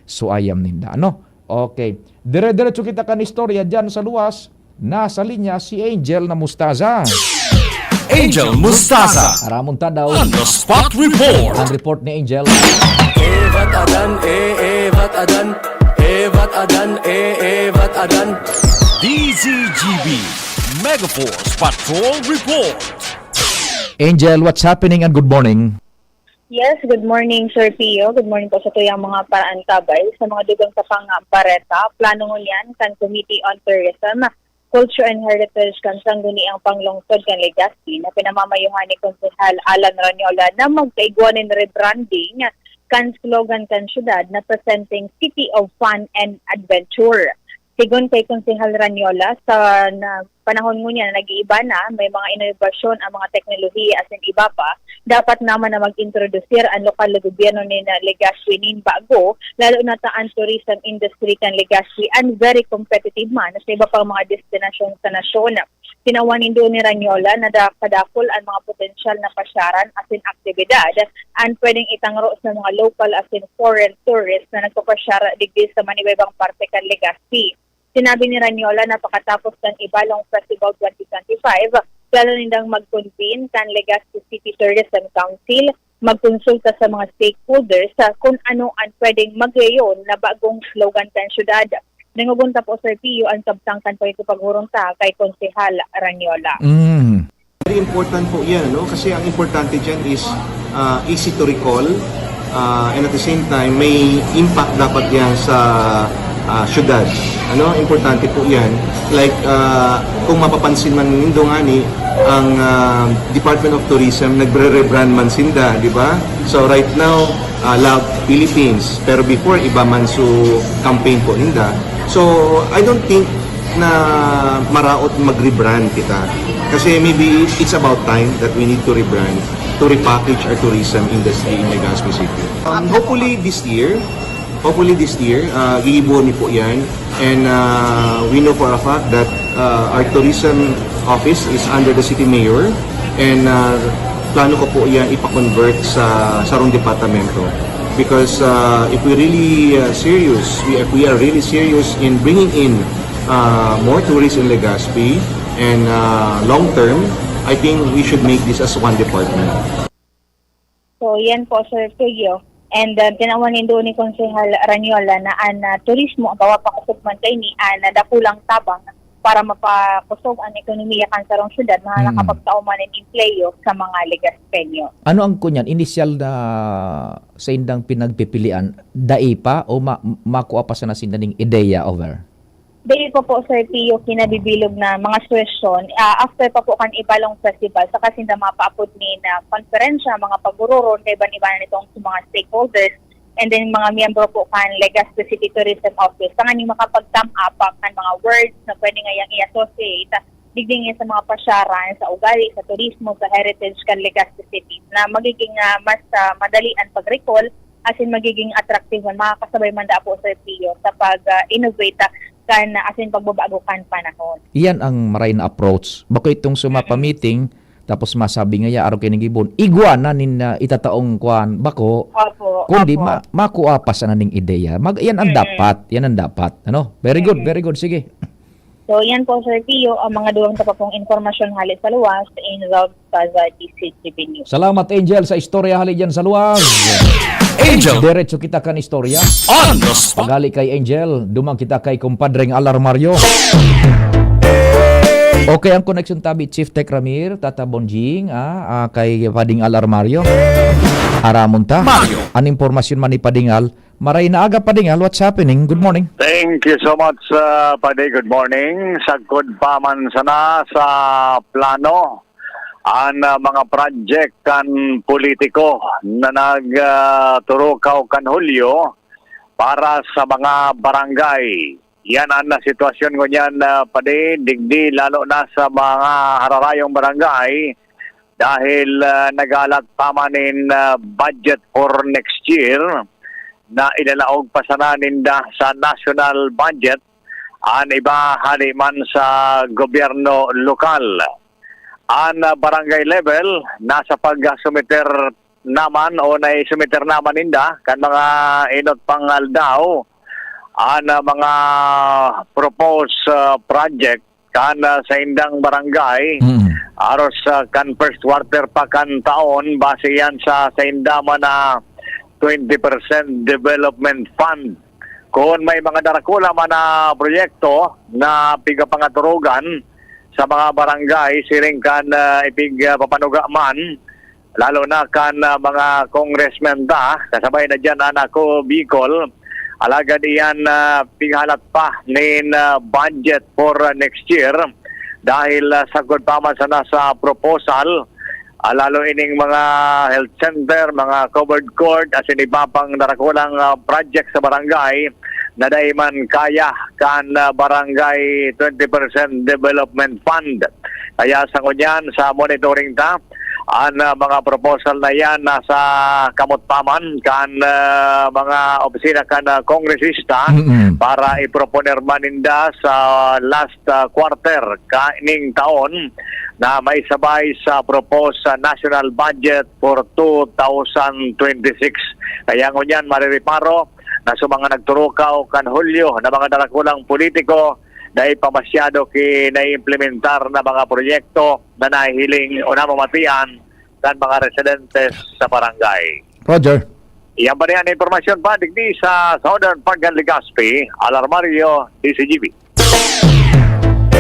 so ayam ninda. Ano? Okay. Dire-diretso kita kan istorya dyan sa luwas. Nasa linya si Angel na Mustaza. Angel Mustaza. Aramon ta daw On the spot report. ang report ni Angel. Evat adan, e, evat adan, evat adan, e, evat adan. D Z G B Megaforce Patrol Report. Angel, what's happening and good morning. Yes, good morning, Sir Pio. Good morning po sa tuyang mga paantabay. Sa mga dugang sa pang bareta, plano ngunyan kan Committee on Tourism, Culture and Heritage kan Sangguniang Panglungsod kan Legazpi na pinamamayohan ni Konsehal Alan Ranyola na magkaigwa nin rebranding kan slogan kan syudad na Presenting City of Fun and Adventure. Sigon kay Konsehal Ranyola, sa na, panahon ngunyan na nag-iiba na, may mga inobasyon ang mga teknolohiya asin iba pa, dapat naman na mag-introdusir ang lokal na gobyerno nin Legazpi nin bago, lalo na ta ang tourism industry kan Legazpi an very competitive man sa iba pang mga destinasyon sa nasyon. Tinawan nindo ni Ranyola na da-, kadakul an mga potensyal na pasyaran asin aktibidad an pwedeng itangro sa mga local asin foreign tourists na nagpapasyar digdi sa manibaybang parte kan Legazpi. Sinabi ni Ranyola na pakatapos kan Ibalong Festival twenty twenty-five, plano nindang mag-convene kan Legazpi City Tourism Council, magkonsulta sa mga stakeholders sa kung ano ang pwedeng magyayon na bagong slogan kan syudad. Nangugunta po, Sir Pio, ang kabtang kan pakikipaghuron ta kay Konsehal Ranyola. Mm. Very important po yan, no? Kasi ang importante dyan is ah, easy to recall, ah, and at the same time, may impact dapat yan sa ah, syudad. Ano, importante po 'yan. Like, ah, kung mapapansin man nindo ngani, ang, ah, Department of Tourism nagre-rebrand man sinda, di ba? So right now, ah, Love Philippines. Pero before, iba man so campaign po ninda. So I don't think na maraot mag-rebrand kita. Kasi maybe it's about time that we need to rebrand to repackage our tourism industry in Legazpi City. Um, hopefully this year, hopefully this year, uh, gigibuhon ni po yan. And uh, we know for a fact that uh, our tourism office is under the city mayor. And uh, plano ko po yan ipa-convert sa sarong departamento. Because uh, if we really uh, serious, we, if we are really serious in bringing in uh, more tourists in Legazpi and uh, long term, I think we should make this as one department. So, yan po, Sir Peggy. And uh, tinawan nindo ni Konsehal Ranyola na ang uh, turismo ang kawa pakasugman kay ni ang uh, dakulang tabang para mapakosog ang ekonomiya kan sarong syudad na Mm. nakapagtao man nin empleyo sa mga Legazpeño. Ano ang kunyan? Inisyal na sa indang pinagpipilian, dai pa o ma- makua pa sana sinda ning ideya over? Dahil po po, Sir Pio, kinabibilog na mga suwestyon, ah, after pa po kan Ibalong Festival, saka sinda mapaapod ni na konferensya, mga pagururun, kaiban-ibanan nitong sa mga stakeholders, and then mga miyembro po kan Legazpi City Tourism Office. Tanganing makapag-come up kan mga words na pwede ngayang i-associate, digdi nga sa mga pasyaran, sa ugali, sa turismo, sa heritage kan Legazpi City, na magiging ah, mas ah, madali ang pag-recall, asin magiging attractive man, makakasabay man da po, Sir Pio, sa pag-innovate kan asin pagbabago kan panahon. Iyan ang maray na approach. Bako itong sumapa meeting, tapos masabi nga ya, araw kayo nagibon, igwa na nin ah, itataong kwan, bako, Opo, kundi opo. ma- makua pa sana ning ideya. Mag, yan ang Mm. dapat, yan ang dapat. Ano? Very good, Mm. very good. Sige. So, yan po, Sir Pio, ang mga duwang tapapong impormasyon hali sa luwas in Rob Plaza, D C T V News. Salamat, Angel, sa istorya hali dyan sa luwas. Angel Diretso kita kan istorya. on the spot. Paghali kay Angel, dumang kita kay Kumpadreng Alarmario. Okay, ang connection tabi, Chief Tech Ramir, Tata Bonjing, ah, ah, kay Pading Alarmario. Aramon ta. Mario. An impormasyon man ni Pading Al. Maray na aga, Pading Al. What's happening? Good morning. Thank you so much, uh, Padi. Good morning. Sagkod pa man sana sa plano ang uh, mga project kan politiko na nagturukaw kan Hulyo para sa mga barangay. Yan ang uh, sitwasyon ngunyan, uh, Padi, digdi, lalo na sa mga hararayong barangay, dahil uh, nag-alat pa man in uh, budget for next year na ilalaog pa sana ninda sa national budget, an iba hali man sa gobyerno lokal. An uh, barangay level, nasa pagsumiter naman o naisumiter naman ninda kan mga inot pang aldaw an uh, mga proposed uh, project kan uh, sa indang barangay, Mm. aros uh, kan first quarter pa kan taon, base yan sa sa inda man na twenty percent development fund. Kung may mga darakula man na proyekto na pigapangaturugan sa mga barangay, siring kan uh, ipig uh, papanuga man, lalo na kan uh, mga congressman ta, kasabay na dyan an Ako Bicol, alagad iyan uh, pighalat pa nin uh, budget for uh, next year dahil uh, sagkod pa man sana sa proposal, ah, lalo ining mga health center, mga covered court, asin iba pang darakulang ah, project sa barangay na dai man kaya kan ah, barangay twenty percent development fund. Kaya sa ngunyan, sa monitoring ta, an ah, mga proposal na yan nasa kamot pa man kan ah, mga opisina kan ah, kongresista Mm-mm. para iproponer man ninda sa last ah, quarter kaning taon na maisabay sa proposed ah, national budget for two thousand twenty-six. Kaya ngunyan, maririparo na sa mga nagturukaw kan Hulyo na mga darakulang politiko na ipamasyado ki naiimplementar na mga proyekto na nahihiling o namamatian kan mga residentes sa barangay. Roger. Iyan pa niyan impormasyon pa digdi sa Southern Park and Legazpi, Alarmario, D C G B.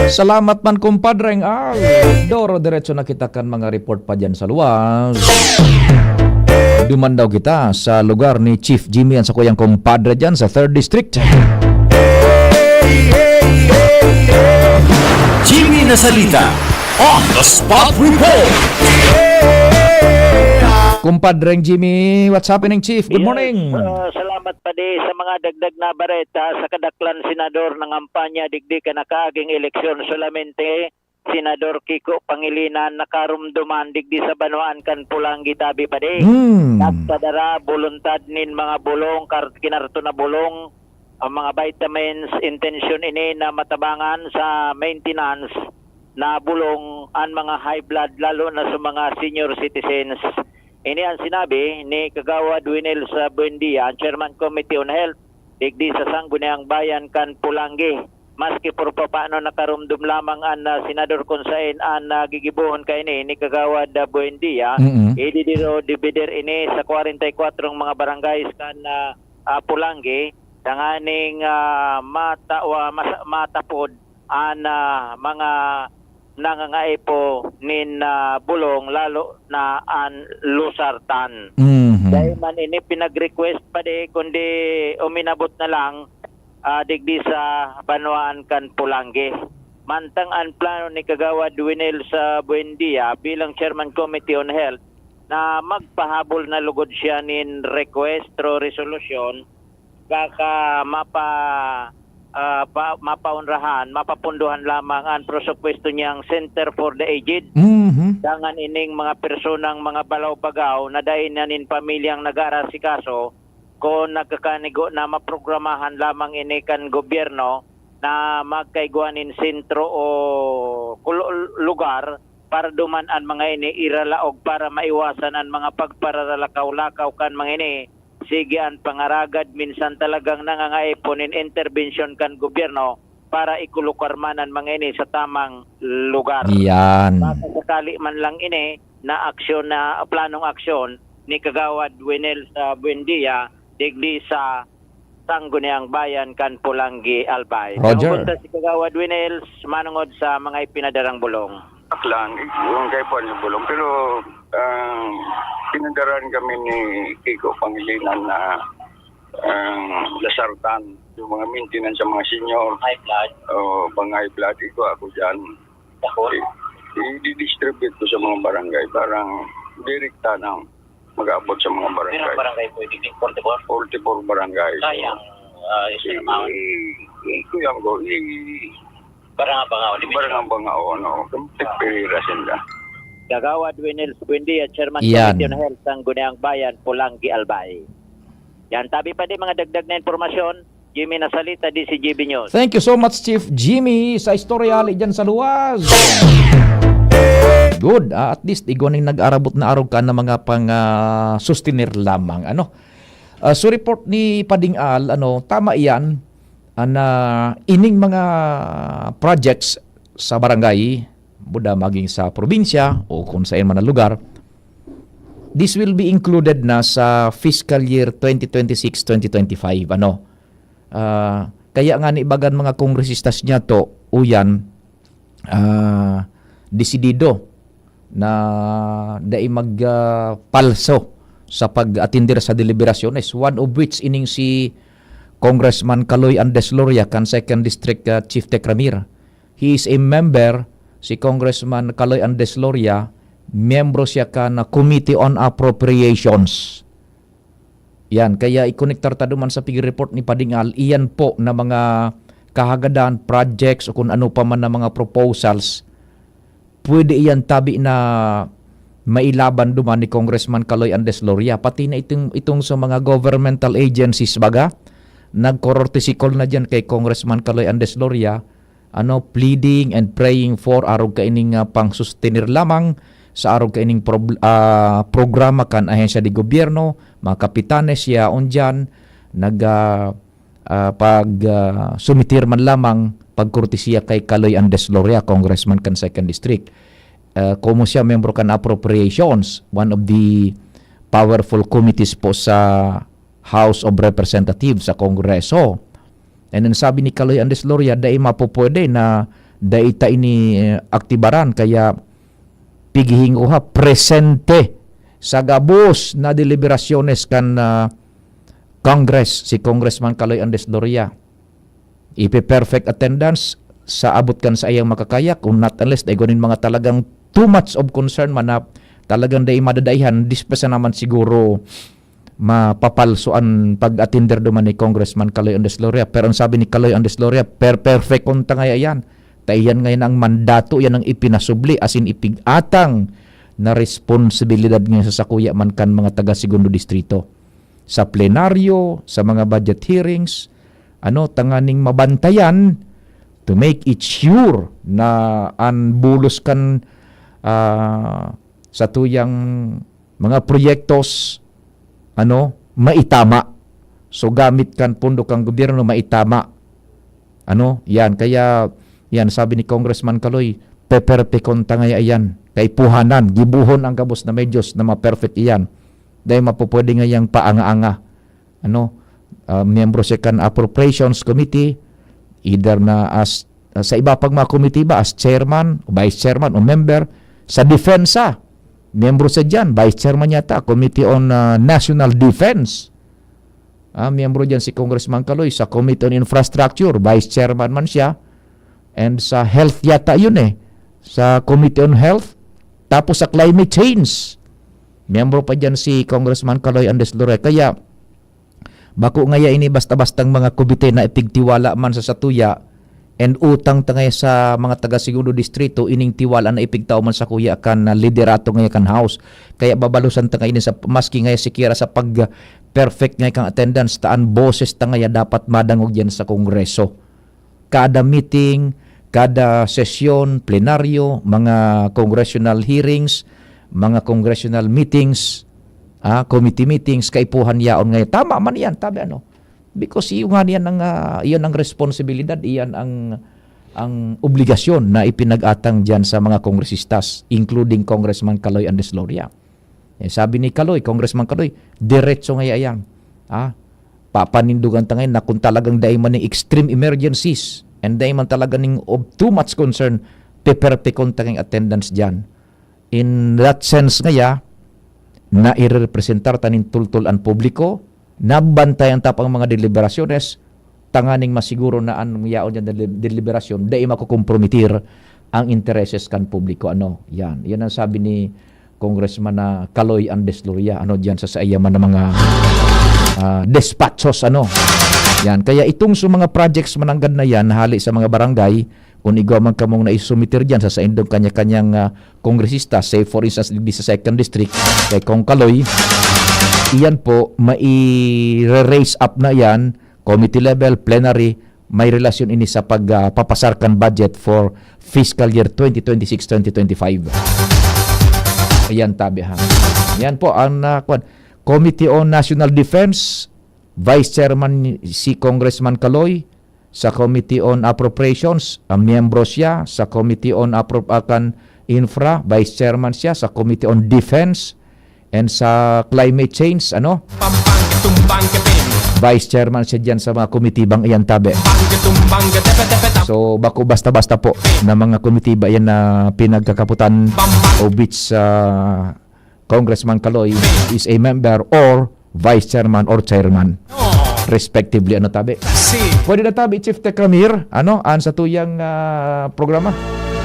Salamat man, kumpadreng Al. Doro, diretso na kita kan mga report pa dyan sa luwas. Duman daw kita sa lugar ni Chief Jimmy, ang sakuyang kumpadre dyan sa third District. Jimmy Nasalita on the spot report. Kumpadreng Jimmy, what's happening, Chief? Good Yes, morning. ah, salamat pa di sa mga dagdag na bareta. Sa kadaklan, Senador, nangampanya digdi kan nakaaging eleksyon, solamente Senador Kiko Pangilinan nakarumduman digdi sa banwaan kan Pulangi, tabi pa di. Hmm. Nagpadara buluntad nin mga bulong, kar-, kinarton na bulong, ang mga vitamins, intensyon ini na matabangan sa maintenance na bulong an mga high blood, lalo na sa mga senior citizens. Ini ang sinabi ni Kagawad Winel sa Buendia, ang Chairman Committee on Health, digdi sa Sangguniang Bayan kan Pulangi. Maski por papaano nakarumdom lamang an, ah, senador kun saen an nagigibohon kaini ni Kagawad, ah, Buendia, Mm-mm. ididiro dividir ini sa kwarenta y kwatro mga barangay kan, ah, ah, Pulangi, tanganing, ah, mata-, wa-, mas-, matapod an, ah, mga nangangaipo nin, ah, bulong, lalo na an losartan. Mhm. Dai man ini pinag-request pa di, kundi uminabot na lang, ah, digdi sa banwaan kan Pulangi. Mantang an plano ni Kagawad Winel sa Buendia bilang Chairman Committee on Health na magpahabol na lugod siya nin request through resolution, baka mapa-, ah, pa-, mapaonrahan, mapapundohan lamang an presupuesto niyang Center for the Aged. Mhm. Dangan ining mga personang mga balaw-bagaw na dai na nin pamilyang nag-aarasikaso, kun nagkakanigo na maprogramahan lamang ini kan gobyerno na magkaigwa nin sentro o kulo-, lugar para duman an mga ini iralaog para maiwasan an mga pagpararalakaw-lakaw kan mga ini. Sige an pangaragad, minsan talagang nangangaipo nin interbensyon kan gobyerno para ikulukar man an mga ini sa tamang lugar. Iyan. Baka sakali man lang ini na aksyon, na planong aksyon ni Kagawad Winel sa Buendia, digdi sa Sangguniang Bayan kan Pulangi, Albay. Roger. Naubos na si Kagawad Winel manungod sa mga ipinadarang bulong. Aklan, yung kay Juan yung bulong. Pero, ah, pinadarahan kami ni Kiko Pangilinan na, ah, lasartan, yung mga maintenance sa mga senior. High blood. O, pang high blood, ito ako dyan. Dahon? I-, i-distribute ko sa mga barangay. Parang direkta na mag-aabot sa mga barangay. Pero barangay pwede din, forty-four? Forty-four barangay. Sayang, ah, yung I-, amount. I-, i-, kuyan ko, i-, Barangay Bangao, di ba? Barangay Bangao, no? Kung tigpirira sinda. Kagawad Winels Buendia, Chairman Yan. Committee on Health, Sangguniang Bayan, Pulangi, Albay. Yan, tabi pa di mga dagdag na impormasyon. Jimmy Nasalita, D C G B News. Thank you so much, Chief Jimmy, sa istorya ali dyan sa luwas. Good. Ah, at least, igwa ning nag-arabot na arog ka na mga pang, ah, sustenir lamang. Ano? Ah, so report ni Pading Al, ano, tama iyan, ah, na ining mga projects sa barangay, buda maging sa probinsya o kung saan man na lugar, this will be included na sa fiscal year twenty twenty-six, twenty twenty-five, ano. Ah, kaya nga ni bagan mga kongresistas niya to, uyan, ah, desidido na dai mag, ah, palso sa pag-atender sa deliberasyones, one of which ining si Congressman Kaloy Andesloria kan Second District, ah, Chief Tecramir. He is a member, si Congressman Kaloy Andesloria, miyembro siya kan Committee on Appropriations. Yan, kaya ikonektar ta duman sa pig-report ni Pading Al, iyan po na mga kahagadan, projects o kung ano pa man na mga proposals, pwede iyan tabi na mailaban duman ni Congressman Kaloy Andesloria. Pati na itong, itong sa mga governmental agencies baga, nagkorortisikol na diyan kay Congressman Kaloy Andesloria, ano, pleading and praying for arog kaining, ah, pangsustenir lamang sa arog kaining prob-, ah, programa kan ahensya de gobyerno, mga kapitanes, yaon diyan, nag, ah, ah, pag, ah, sumitir man lamang pagkortesiya kay Kaloy Andesloria, Congressman kan Second District. Ah, komo siya, miyembro kan Appropriations, one of the powerful committees po sa House of Representatives sa Kongreso. And then sabi ni Kaloy Andesloria, dai mapupwede na dai ta ini, eh, aktibaran, kaya pighihinguha, presente sa gabos na deliberasyones kan, ah, Congress, si Congressman Kaloy Andesloria. Ipe-perfect attendance, sa abot kan saiyang makakaya, kung not unless dai gwaning mga talagang too much of concern man na talagang dai madadaihan, dispesa naman siguro mapapalso an pag-atender duman ni Congressman Kaloy Andres Loria. Pero ang sabi ni Kaloy Andres Loria, per-, perfect kon ta ngaya iyan. Ta iyan ngayon ang mandato, iyan ang ipinasubli, asin ipig-atang na responsibilidad ngayon sa sakuya man kan mga taga Segundo Distrito. Sa plenaryo, sa mga budget hearings, ano, tanganing mabantayan to make it sure na an bulos kan, ah, satuyang mga proyektos, ano, maitama. So, gamit kan pondo kan gobyerno, maitama. Ano, yan. Kaya, yan, sabi ni Congressman Kaloy, peperpekon ta ngaya yan. Kaipuhanan, gibuhon ang gabos na medyos na ma-perfect iyan. Dahil mapupwede ngayang paanga-anga. Ano, ah, miyembro siya kan Appropriations Committee, either na as, ah, sa iba pang mga committee ba, as chairman, o vice chairman, o member, sa depensa, miyembro siya dyan, vice chairman yata, Committee on, ah, National Defense. Ah, miyembro dyan si Congressman Kaloy. Sa Committee on Infrastructure, vice chairman man siya. And sa health yata yun eh. Sa Committee on Health. Tapos sa climate change, miyembro pa dyan si Congressman Kaloy Andres Loria. Kaya, bako ngaya ini basta-bastang mga komite na ipigtiwala man sa satuya, and utang ta ngaya sa mga taga Segundo Distrito, ining tiwala na ipigtao man sakuya kan, ah, liderato ngaya kan House. Kaya babalusan ta ngaya ini sa, maski ngaya sikiera sa pag-perfect ngaya kan attendance, ta an boses ta ngaya dapat madangog yan sa Kongreso. Kada meeting, kada sesyon, plenaryo, mga congressional hearings, mga congressional meetings, ah, committee meetings, kaipuhan yaon ngayon. Tama man yan, tabi ano. Because iyo nga niyan ang, ah, iyon ang responsibilidad, iyan ang, ang obligasyon na ipinag-atang diyan sa mga kongresistas, including Congressman Kaloy Andres Loria. Eh, sabi ni Kaloy, Congressman Kaloy, diretso ngaya iyan. Ah, papanindugan ta ngayon na kung talagang dai man ning extreme emergencies and dai man talaga ning of too much concern, peperpekon ta ngayang attendance diyan. In that sense ngaya, nairerepresentar ta nin tultol an publiko, nabantayan ta pa ang mga deliberasyones, tanganing masiguro na an yaon diyan na deli-, deliberasyon, dai makokompromitir ang intereses kan publiko. Ano, yan. Yan ang sabi ni Congressman na Kaloy Andres Loria, ano, diyan sa, sa iya man na mga, ah, despachos, ano. Yan. Kaya itong sa mga projects mananggad na yan, hali sa mga barangay, kung igwa man kamong naisumitir diyan sa saindong kanya-kanyang, ah, kongresista, say for instance, digdi sa second district, kay Cong Kaloy, iyan po, mai-raise up na yan, committee level, plenary, may relasyon ini sa pag, ah, papasar kan budget for fiscal year twenty twenty-six, twenty twenty-five. Ayan, tabi ha. Yan po ang, ah, kwan. Committee on National Defense, Vice Chairman si Congressman Kaloy, sa Committee on Appropriations, ah, miyembro siya, sa Committee on Appro-, ah, kan Infra, Vice Chairman siya, sa Committee on Defense, and sa Climate Change, ano? Pampang tumbang kapin. Vice Chairman siya diyan sa mga komitibang iyan, tabi. Bang tumbang tepe tepe tap. So, bako basta-basta po na mga komitiba yan na pinagkakaputan, Pampang. Of which, ah, Congressman Kaloy is a member or vice chairman or chairman, Oh. Respectively, ano, tabi? Si. Pwede na, tabi, Chief Tekramir, ano, an satuyang, ah, programa.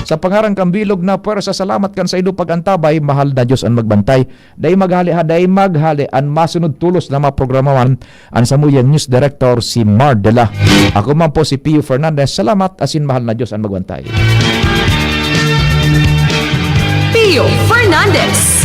Sa pangaran kan bilog na pwersa, salamat kan saindo pag-antabay, mahal na Diyos an magbantay. Dai maghali ha, dai maghali an masunod tolos na mga programa man, an samuyang news director si Mar Dela. Ako man po si Pio Fernandez. Salamat asin mahal na Diyos an magbantay. Pio Fernandez.